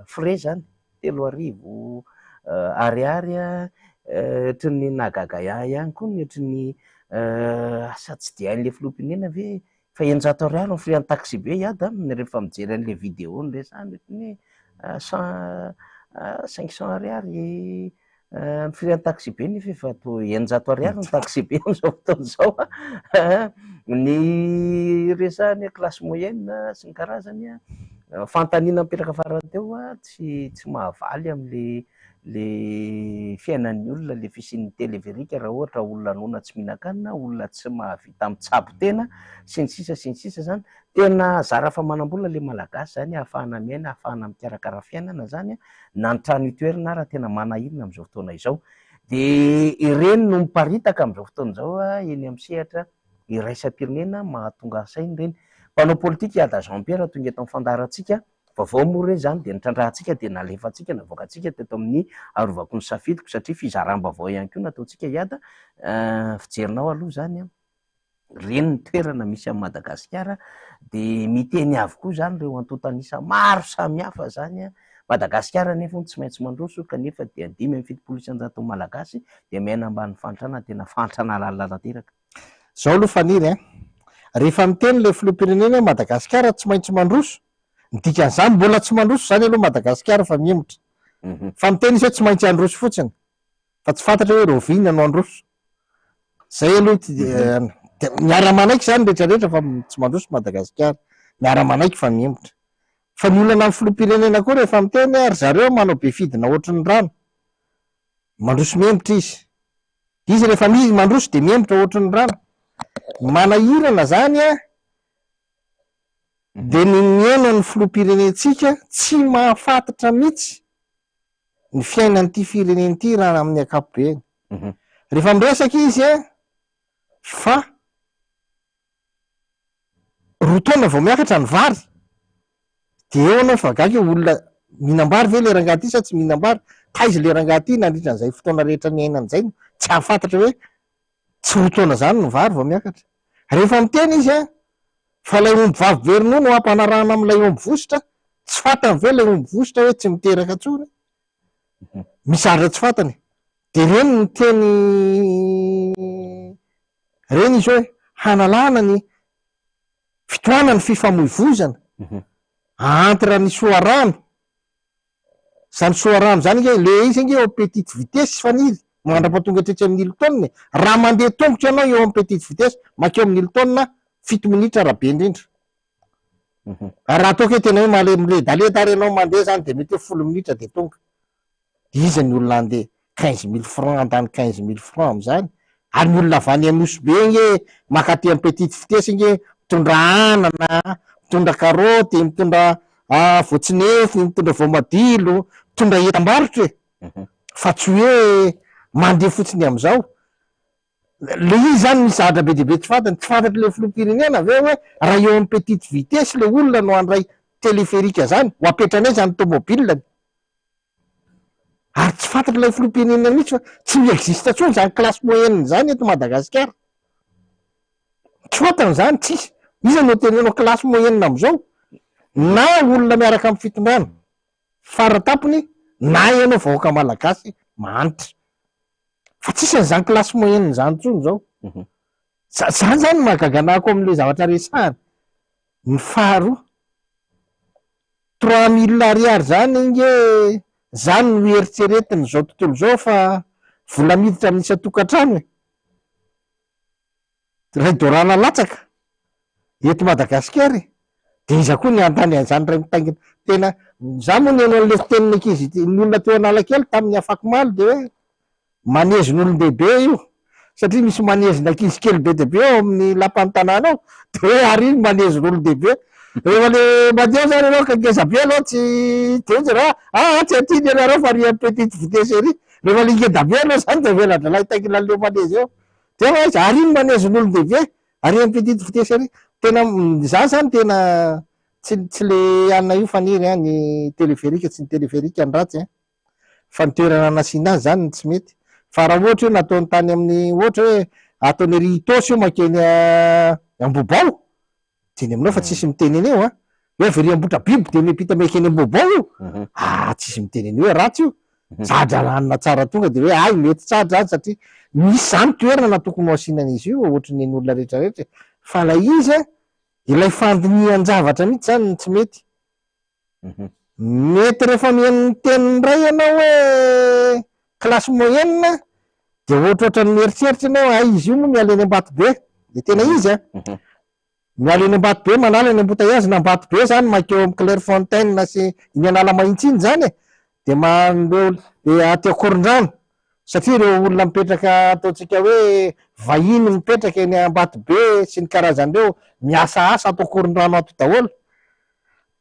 Frais zany, 3000 ariary, ohatry ny nahagaga ahy ihany koa ny ohatry ny asa tsy dia hain'ilay filoham-pirenena ve fa 600 ariary ny frais an'ny taxi-be i Adam rehefa mijery an'ilay vidéo noresahana ohatry ny hoe cent, 500 ariary Ny frais an'ny taxi-be nefa efa toa 600 ariary ny taxi-be amin'izao fotoana izao an. Ny resahana hoe classe moyenne sy ny karazany an, fanontaniana mipetraka farany teo an, tsy tsy mahavaly amin'le le fiainan'ny olona le fisian'ny téléphérique raha ohatra olona noana tsy mihinan-kanina, olona tsy mahavita mitsabo tena sy ny sisa sy ny sisa izany. Tena zara fa manam-bola le Malagasy izany ahafahana miaina, ahafahana mikarakara fiainana izany an. na ny trano itoerana ara tena manahirana amin'izao fotoana izao. Dia ireny no miparitaka amin'izao fotoana izao eny amin'ny sehatra iraisam-pirenena mahatonga saina ireny. Mpanao politika Ada Jean Pierre tonga eto amin'ny fandaharantsika, vaovao moa ireny izany dia nitrandrahantsika dia nalefantsika, navoakantsika teto amin'ny Arovako ny Safidiko satria fizaram-baovao ihany koa nataontsika i Ada. Fijerinao aloha izany an. Ireny ny toerana misy an'i Madagasikara dia miteny avokoa izany ireo antontan'isa maro samihafa izany. Madagasikara anefa hono tsy maintsy mandroso kanefa dia 75% Malagasy dia miaina ambany fahantrana tena fahantrana lalina tanteraka. Zao aloha Faniry an! Rehefa miteny ilay filoham-pirenena hoe Madagasikara tsy maintsy mandroso, ny dikan'izany mbola tsy mandroso izany aloha Madagasikara fa mihemotra. Fa miteny izy hoe tsy maintsy handroso fotsiny. Fa tsy fantatra hoe rahoviana no handroso. Zay aloha ty de miara-manaiky zany rehetra rehetra fa tsy mandroso Madagasikara. Miara-manaiky fa mihemotra. Fa ny olana amin'ny filoham-pirenena koa rehefa miteny hoe ry zareo manao be fidina ohatry ny rano. Mandroso mihemotra izy. Izy rehefa mi- mandroso de mihemotra ohatry ny rano. Manahirana zany an, de ny mihaino an'ny filoham-pirenentsika tsy mahafantatra mihitsy ny fiainan'ity firenena ity raha amin'ny ankapobeny. Rehefa miresaka izy an, fa roa taona vao miakatra ny vary, dia eo ianao fa gaga hoe olona mihinam-bary ve ilay rangahy ity sa tsy mihinam-bary? Taiza ilay rangahy ity nandritra an'izay fotoana rehetra niainany izay no tsy hahafantatra hoe tsy roa taona izany ny vary vao miakatra. Rehefa miteny izy an, fa ilay omby vavy be ronono ampanarahana amin'ilay omby vositra, tsy fantany ve ilay omby vositra hoe tsy miteraka intsony? Misy zavatra tsy fantany. Dia ireny ny teny ireny izy hoe hanalana ny fitohanan'ny fifamoivoizana entre ny soarano Zany soarano zany ange, le izy ange eo petite vitesse Faniry, mandrapatonga hatretsy amin'ny Hilton e. Raha mandeha tongotra ianao eo amin'ny petite vitesse, makeo amin'ny Hilton, fito minitra raha be indrindra. Ary raha ataoko hoe tena hoe male- miledaleda ary ianao mandeha zany de mety hoe 10 minitra de tonga. Iza ny olona handeha 15 mille francs handany 15 mille francs amin'izany? Ary ny olona avy any Anosy be ange mankaty amin'ny petite vitesse ange mitondra anana, mitondra karaoty, mitondra voatsinefy, mitondra voamadilo, mitondra entam-barotra e! Fa tsy hoe mandeha fotsiny amin'izao. Le izy zany misy zavatra be dia be tsy fantany, tsy fantatr'ilay filoham-pirenena ve hoe raha eo amin'ny petite vitesse le olona no handray téléphérique zany, ho apetrany aiza ny tomobile-ny? Ary tsy fantatr'ilay filoham-pirenena mihitsy fa tsy mi-existe intsony izany classe moyenne izany eto Madagasikara. Tsy fantany izany, tsisy. Iza no tenenao classe moyenne amin'izao? Na olona miaraka amin'ny fitondrana faratampony na ianao vahoaka malagasy mahantra. Fa tsisy an'izany classe moyenne izany intsony izao. Zany zany no mahagaga anah koa amin'ilay zavatra resahana. Ny faharoa, 3000 ariary zany ange zany no eritreretin'izao tontolo izao fa vola miditra amin'ny isan-tokantrano e. Ray dorana latsaka eto Madagasikara e. Dia iza koa ny handany an'izany ray mitaingina tena za moa nihaino an'ilay fitenin'ny ankizy ny olona teo Analakely tamin'ny afakomaly dia hoe Manezin'olon-dehibe io satria misy manezin'ankizy kely be dia be ao amin'ny lapan'ny tanàna ao, dia hoe ary iny manezin'olon-dehibe. Rehefa le mandeha zany ianao ka ngeza be aloha tsy dia hoe raha ah tsy aty ny anareo fa ary amin'ny petite vitesse ery. Rehefa le ngeda be aloha zany dia avela-dralahy hitaingina an'ilay manezy eo. Dia hoe aiza ary iny manezin'olon-dehibe ary amin'ny petite vitesse ery. Tena za zany tena tsy tsy le anona io Faniry an, ny téléphérique tsy ny téléphérique ny ratsy an. Fa ny toerana nasiana azy zany no tsy mety. Fa raha ohatra hoe nataony tany amin'ny ohatra hoe ataony ery Itaosy io mankeny Ambohibao, dia ny aminao fa tsisy miteny an'io an. Hoe avy ery Ambohitrabiby dia miampita miankeny Ambohibao io. Ah, tsisy miteny an'io hoe ratsy io. Zatra ranona tsara tonga dia hoe hay mety tsara zany satria misy zany toerana tokony ho asiana an'izy io ohatry ny an'olona rehetra rehetra e. Fa ilay izy an, ilay fandinihan-javatra mihitsy zany no tsy mety. Mety rehefa mihaino ny teniny indray ianao hoe classe moyenne dia ohatrohatran'ny mieritreritra ianao hay izy io moa miala eny Ambatobe, dia tena izy an. Miala eny Ambatobe manala eny Ambotahiazy na Ambatobe zany mankeo amin'ny Clairefontaine sy iny Analamahitsy iny zany e, dia mandeha dia aty Ankorondrano satria ireo olona mipetraka ataontsika hoe vahiny mipetraka eny Ambatobe sy ny karazan'ireo miasa asa ato Ankorondrano ato daholo.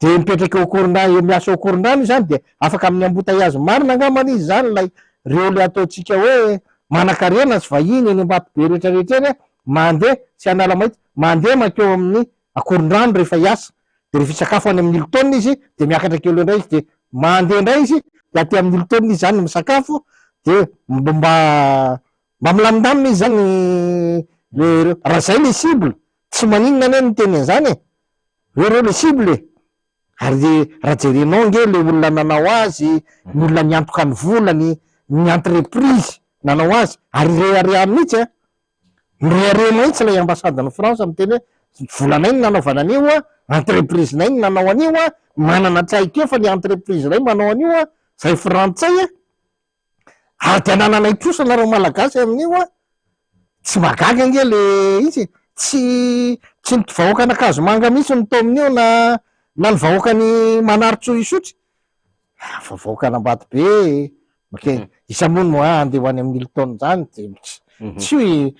Dia mipetraka eo Ankorondrano, eo miasa eo Ankorondrano izy zany dia afaka amin'ny Ambotahiazy marina angambany izy zany ilay reo le ataontsika hoe manankarena sy vahiny eny Ambatobe rehetra rehetra eny mandeha sy Analamahitsy mandeha mankeo amin'ny Ankorondrano rehefa hiasa dia rehefa hisakafo any amin'ny Hilton izy dia miakatra kely eo indray izy dia mandeha indray izy dia aty amin'ny Hilton izy zany misakafo dia mba mba milamindamina izy zany le raha zay le cible tsy maninona anie ny miteny an'izany e. Hoe reo le cible e! Ary raha jerenao ange le olona nanao azy, ny olona niantoka ny volany, ny entreprise nanao azy, ary rehareha mihitsy an! Mirehareha mihitsy ilay ambassade ny France miteny hoe volanay no nanaovana an'io an, entreprise-nay no nanao an'io an, manana traikefa ny entreprise-nay manao an'io an, zay frantsay an! Ary dia anananay trosa nareo malagasy amin'io an! Tsy mahagaga ange le izy e! Tsy tsy ny vahoakan'Ankazomanga mihitsy no tao amin'io na na ny vahoakan'i Manarintsoa Isotry fa vahoakan'Ambatobe e! Ok, iza moa no handeha ho any amin'ny Hilton zany de tsy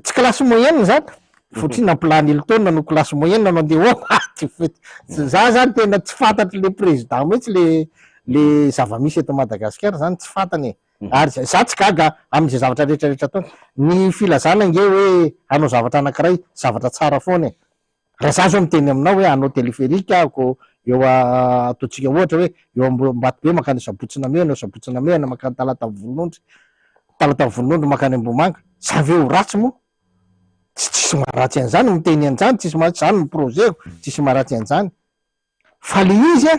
tsy classe moyenne zany fotria nampilany Hilton no classe moyenne no andeha ho ao za zany tena tsy fantatry le président mihitsy le le zava-misy eto Madagasikara zany tsy fantany e ary za tsy gaga amin'izay zavatra rehetra rehetra ataony ny filazana ange hoe hanao zavatra anankiray zavatra tsara foana e Raha za zao miteny aminao hoe hanao téléphérique aho eo ataontsika ohatra hoe eo Ambatobe mankany Sabotsy Namehana, eo Sabotsy Namehana mankany Talata Volonondry, Talata Volonondry mankany Ambohimanga, za ve ho ratsy moa? Tsy tsisy maharatsy an'izany miteny an'izany, tsisy maharatsy, zany ny projet-ko, tsisy maharatsy an'izany. Fa le izy an,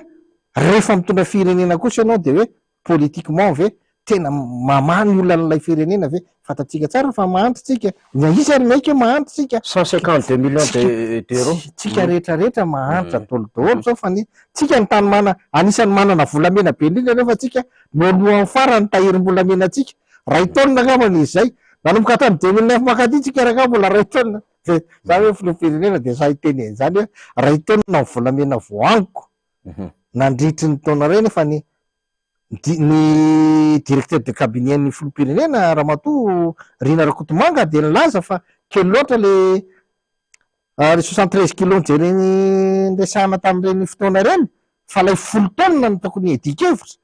rehefa mitondra firenena kosa ianao dia hoe politiquement ve tena mamaha ny olan'ilay firenena ve? Fantatsika tsara fa mahantra tsika, na iza ary miaiky hoe mahantra tsika. 152 millions de d'euros. Tsika rehetra rehetra mahantra daholo daholo zao fa ny tsika ny tany mana anisan'ny manana volamena be indrindra nefa tsika no alohan'ny farany tahirim-bolamena tsika, ray taonina angambany izy zay, nanomboka hatramin'ny 2009 mankaty tsika rangaha mbola ray taonina. Dia za hoe filoham-pirenena dia sahy hiteny an'izany hoe ray taonina ny volamena voaangoko nandritry ny taona iray nefa ny ny directeur de cabinet ny filoham-pirenena Ramatoa Rina Rakotomanga dia nilaza fa kely loatra le le 73 kilos nojereny niresahana tamin'ireny fotoana ireny fa ilay folo taonina no tokony hiadian-kevitra.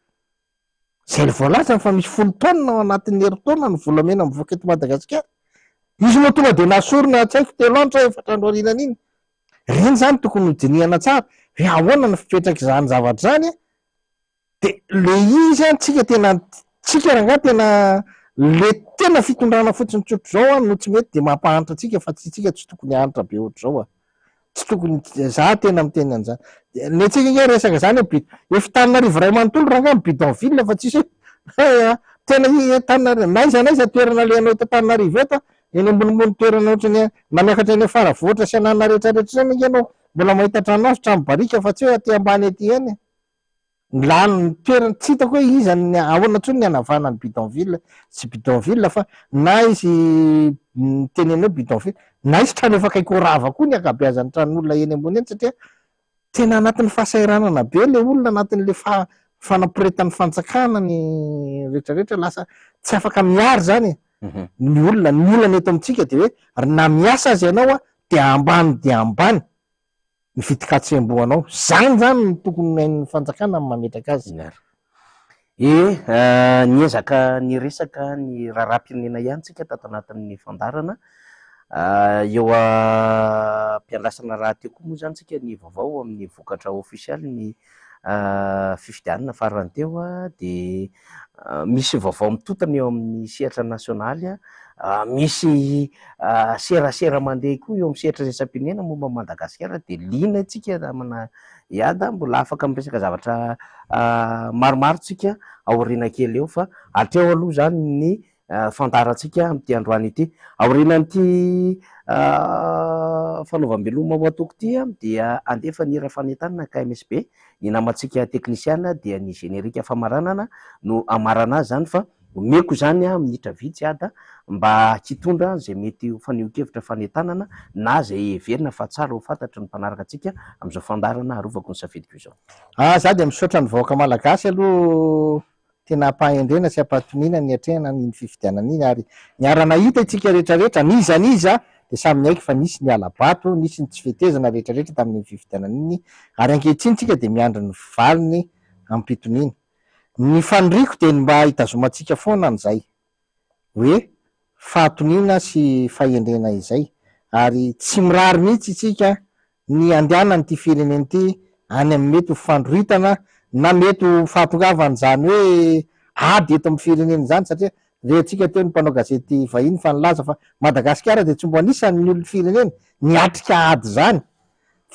Izay voalazany fa misy folo taonina ao anatin'ny herintaona ny volamena mivoaka eto Madagasikara. Izy moa tonga dia nasorina tsy haiko telo andro sa efatra andro aorianan'iny. Ireny izany tokony ho dinihana tsara hoe ahoana ny fipetrak'izany zavatra izany dia le izy an tsika tena tsika rangahy tena le tena fitondrana fotsiny tsotr'izao an no tsy mety dia mampahantra antsika fa tsy tsika tsy tokony hahantra be ohatr'izao an. Tsy tokony, za tena miteny an'izany. Ny antsika ange resaka zany hoe bid, efa Tananarivo iray manontolo rangaha ny bidonville fa tsisy hoe tena i Tananarivo, n'aiza n'aiza toerana alehanao eto Antananarivo eto, eny ambonimbony toerana ohatran'ny na miakatra eny Faravohitra sy Ananona rehetra rehetra ireny ange ianao mbola mahita trano hazo, trano barika fa tsy hoe aty ambany aty ihany e. Ny lany ny toerana, tsy hitako hoe iza ny ahoana intsony ny hanavahana ny bidonville sy bidonville fa na izy nitenenao bidonville na izy trano efa akaiky ho rava koa ny ankabeazan'ny tranon'olona eny ambony eny satria tena anatin'ny fahasahiranana be le olona anatin'le fa fanaporetan'ny fanjakana ny rehetrarehetra lasa tsy afaka miary zany e ny olona ny olana eto amintsika de hoe na miasa aza ianao a de ambany dia ambany ny fitikatsembohanao. Zany zany no tokony hain'ny fanjakana ny mametraka azy. E, niezaka niresaka ny raharaham-pirenena ihany tsika tato anatin'ny fandaharana. Eo am-piandrasana rahateo koa moa izany tsika ny vaovao amin'ny vokatra ofisialy ny fifidianana farany teo dia misy vaovao mitotana eo amin'ny sehatra nasionaly. Misy serasera mandeha koa eo amin'ny sehatra iraisam-pirenena momba an'i Madagasikara dia liana isika namana Iada, mbola afaka miresaka zavatra maromaro tsika aoriana kely eo fa hatreo aloha izany ny fandaharantsika amin'ity androany ity. Aorianan'ity fanaovam-beloma ho ataoko ity dia handefa ny hira fanentanana KMSB, ny namantsika teknisiana dia ny générique famaranana no hamarana azy izany fa omeko izany minitra vitsy Ada mba hitondra izay mety ho fanehoan-kevitra fanentanana na izay heverina fa tsara ho fantatry ny mpanaraka antsika amin'izao fandaharana arovako ny safidiko izao. Ah, za dia misaotra ny vahoaka malagasy aloha tena ampahendrena sy ampatoniana ny niatrehana an'iny fifidianana iny ary niara-nahita isika rehetra rehetra n'iza n'iza dia samy niaiky fa nisy ny hala-bato, nisy ny tsy fetezana rehetra rehetra tamin'iny fifidianana iny ary ankehitriny isika dia miandry ny valiny amim-pitoniana. Ny faniriako dia ny mba hitazomantsika foana an'izay hoe fahatoniana sy fahendrena izay ary tsy mirary mihitsy isika ny handehanan'ity firenena ity any amin'ny mety ho fandroritana na mety ho fahatongavan'izany hoe ady eto amin'ny firenena izany satria rentsika teo ny mpanao gazety vahiny fa nilaza fa Madagasikara dia tsy mbo anisan'ny olon'ny firenena niatrika ady izany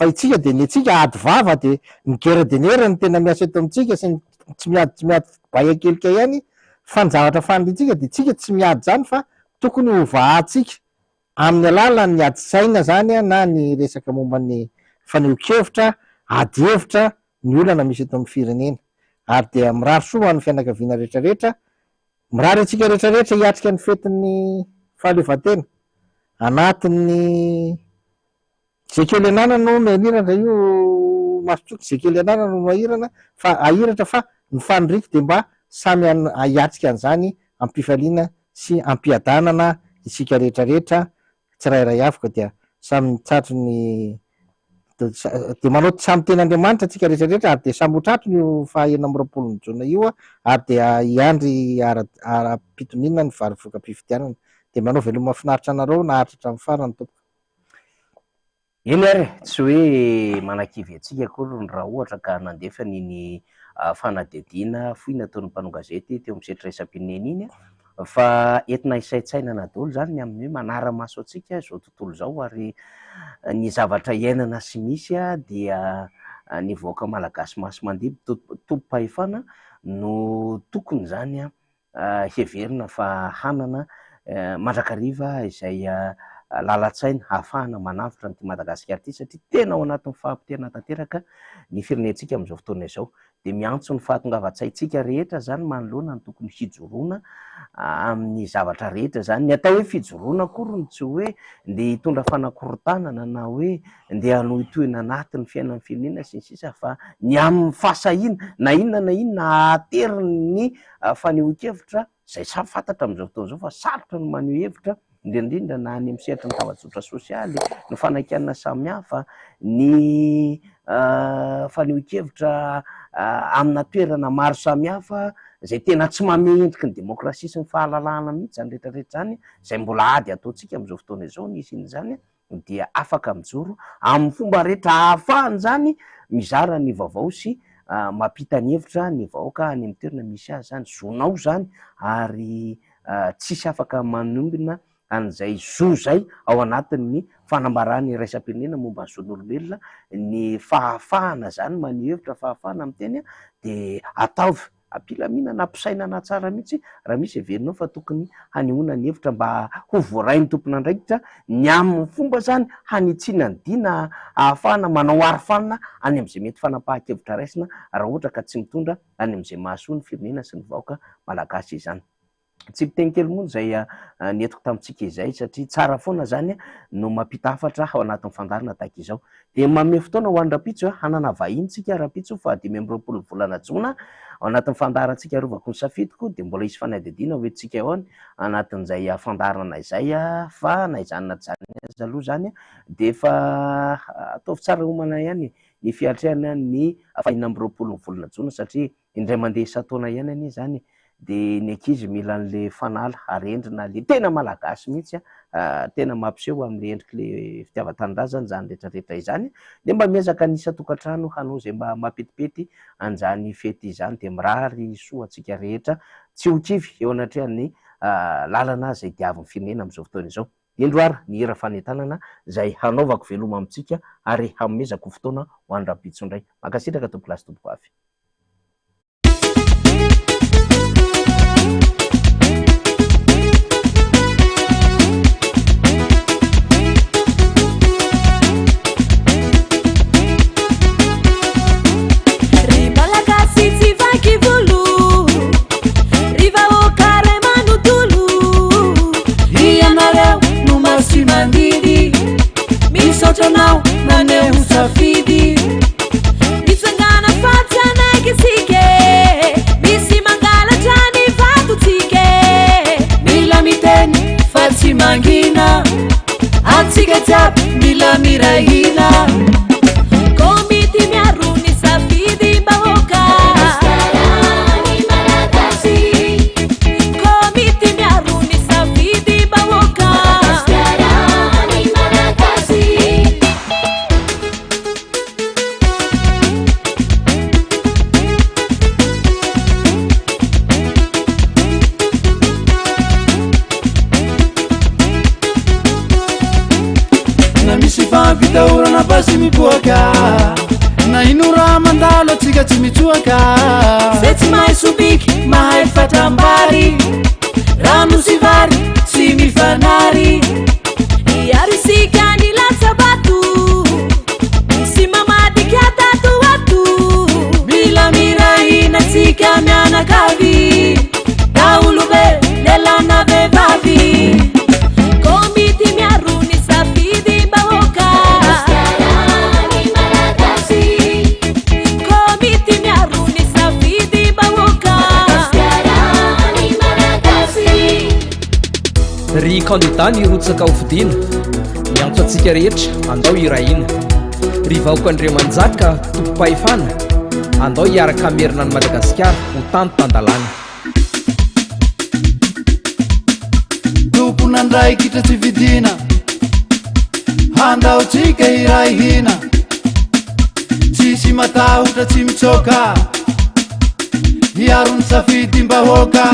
Fa itsika dia ny antsika ady vava dia ny guerre de nerf no tena miasa eto amintsika sy ny tsy miady tsy miady bayakelika ihany fa ny zavatra faniriantsika dia tsika tsy miady zany fa tokony ho vahantsika amin'ny alalan'ny ady saina zany na ny resaka momba ny fanehoan-kevitra, ady hevitra ny olana misy eto amin'ny firenena ary dia mirary soa ho an'ny fianakaviana rehetra rehetra, mirary antsika rehetra rehetra hiatrika ny fetin'ny fahaleovantena anatin'ny Ze kely ananana no mianirana io mason-tsoky ze kely ananana no ahirana fa ahiratra fa ny faniriako dia mba samy hiatrika an'izany am-pifaliana sy am-piadanana isika rehetra rehetra tsirairay avy ka dia samy tratry ny dia manao samy teny Andriamanitra tsika rehetra rehetra ary dia samy ho tratry io faha 26 ny jona io ary dia hiandry ara-pitoniana ny vary voka-pifidianana dia manao veloma mahafinaritra anareo naharitra hatramin'ny farany tompoko. Eny ary e, tsy hoe manakivy antsika akory ny raha ohatra ka nandefa an'iny fanadihadiana fohy nataon'ny mpanao gazety teo amin'ny sehatra iraisam-pirenena iny fa entina hisaintsainana daholo izany ny amin'ny hoe manara-maso antsika izao tontolo izao ary ny zavatra iainana sy misy dia ny vahoaka malagasy masi-mandidy tompom-pahefana no tokony izany heverina fa hanana mandrakariva izay lalan-tsaina hahafahana manavotra an'ity Madagasikara ity satria tena ao anatin'ny fahapotehana tanteraka ny firenentsika amin'izao fotoana izao. Dia miantso ny fahatongavan-tsaintsika rehetra izany manoloana ny tokony hijoroana amin'ny zavatra rehetra izany. Ny atao hoe fijoroana akory no tsy hoe ndeha hitondra fanakorontanana na hoe ndeha hanohitohina anaty ny fiainan'ny firenena sy ny sisa fa ny amin'ny fahasahiana na inona na inona ahateriny ny fanehoan-kevitra izay samy fantatra amin'izao fotoana izao fa sarotra ny maneho hevitra indrindra indrindra na any amin'ny sehatry ny tambajotra sosialy, ny fanakianana samihafa, ny fanehoan-kevitra amina toerana maro samihafa izay tena tsy mamehy endriky ny demokrasia sy ny fahalalahana mihitsy izany rehetra rehetra izany izay mbola ady ataontsika amin'izao fotoana izao ny hisian'izany dia afaka mijoro amin'ny fomba rehetra ahafahany izany mizara ny vaovao sy mampita ny hevitra ny vahoaka any amin'ny toerana misy azy izany, zonao izany ary tsisy afaka manombina an'izay zo izay ao anatin'ny fanambarana iraisam-pirenena momba ny zon'olombelona, ny fahafahana izany maneho hevitra, fahafahana miteny dia ataovy Am-pilaminana, am-pisainana tsara mihitsy raha misy heverinao fa tokony hanehoana ny hevitra mba ho voarain'ny tompon'andraikitra ny amin'ny fomba izany hanitsiana ny dina ahafahana manao arofanina any amin'izay mety fanapahan-kevitra raisina raha ohatra ka tsy mitondra any amin'izay mahasoa ny firenena sy ny vahoaka malagasy izany. Tsipiteny kely moa izay nentiko tamintsika izay satria tsara foana izany no mampita hafatra ao anatin'ny fandaharana tahaka izao. Dia manome fotoana ho an'ny rahampitso hanana vahiny tsika rahampitso faha 25 volana jona ao anatin'ny fandaharantsika arovako ny safidiko dia mbola hisy fanadihadiana ho entintsika ao anatin'izay fandaharana izay fa na izany na tsy izany aza aloha izany dia efa ataovy tsara omana ihany ny fiatrehana ny faha 26 ny volana jona satria Indray mandeha isan-taona ihany anie izany e! Dia ny ankizy mila an'le fanala harendrina le tena malagasy mihitsy a! Tena mampiseho amin'le endrik'le fitiavan-tanindrazana izany rehetra rehetra izany. Dia mba miezaka ny isan-tokantrano hanao izay mba mampetipety an'izany fety izany. Dia mirary soa antsika rehetra tsy ho kivy eo anatrehan'ny lalana izay diavin'ny firenena amin'izao fotoana izao. Indro ary ny hira fanentanana izay hanaovako veloma amintsika ary hanomezako fotoana ho an'ny rahampitso indray. Mankasitraka tompokolahy sy tompokovavy. Ry Malagasy tsy vaky volo, ry vahoaka ray manontolo. Ianareo no masi-mandidy, misaotra anao naneho safidy. Mitsangàna fa tsy hanaiky isika e, misy mangalatra ny vatontsika e. Mila miteny fa tsy mangina, antsika jiaby mila miray hina. Komity miaro ny safidim-bahoaka. Madagasikara ny Malagasy. Komity miaro ny safidim-bahoaka. Madagasikara ny Malagasy. Na misy fampitahorana basy mipoaka Na ino raha mandalo atsika tsy mitsoaka Zay tsy mahay sobiky mahay fatram-bary Rano sy vary tsy mifanary Hiaro isika ny latsa-bato Misy mamadika tato ho ato Mila miray hina tsika mianakavy Daholobe lehilahy na vehivavy Komity miaro ny safidim-bahoaka Madagasikara ny Malagasy Komity miaro ny safidim-bahoaka Madagasikara ny Malagasy Ry kandida nirotsaka ho fidiana, miantso antsika rehetra, andao hiray hina. Ry vahoaka Andriamanjaka tompom-pahefana, andao hiaraka hamerina an'i Madagasikara ho tany tan-dalàna. Tompon'andraikitra tsy fidiana, andao tsika hiray hina. Tsisy matahotra tsy mitsoaka, hiaro ny safidim-bahoaka.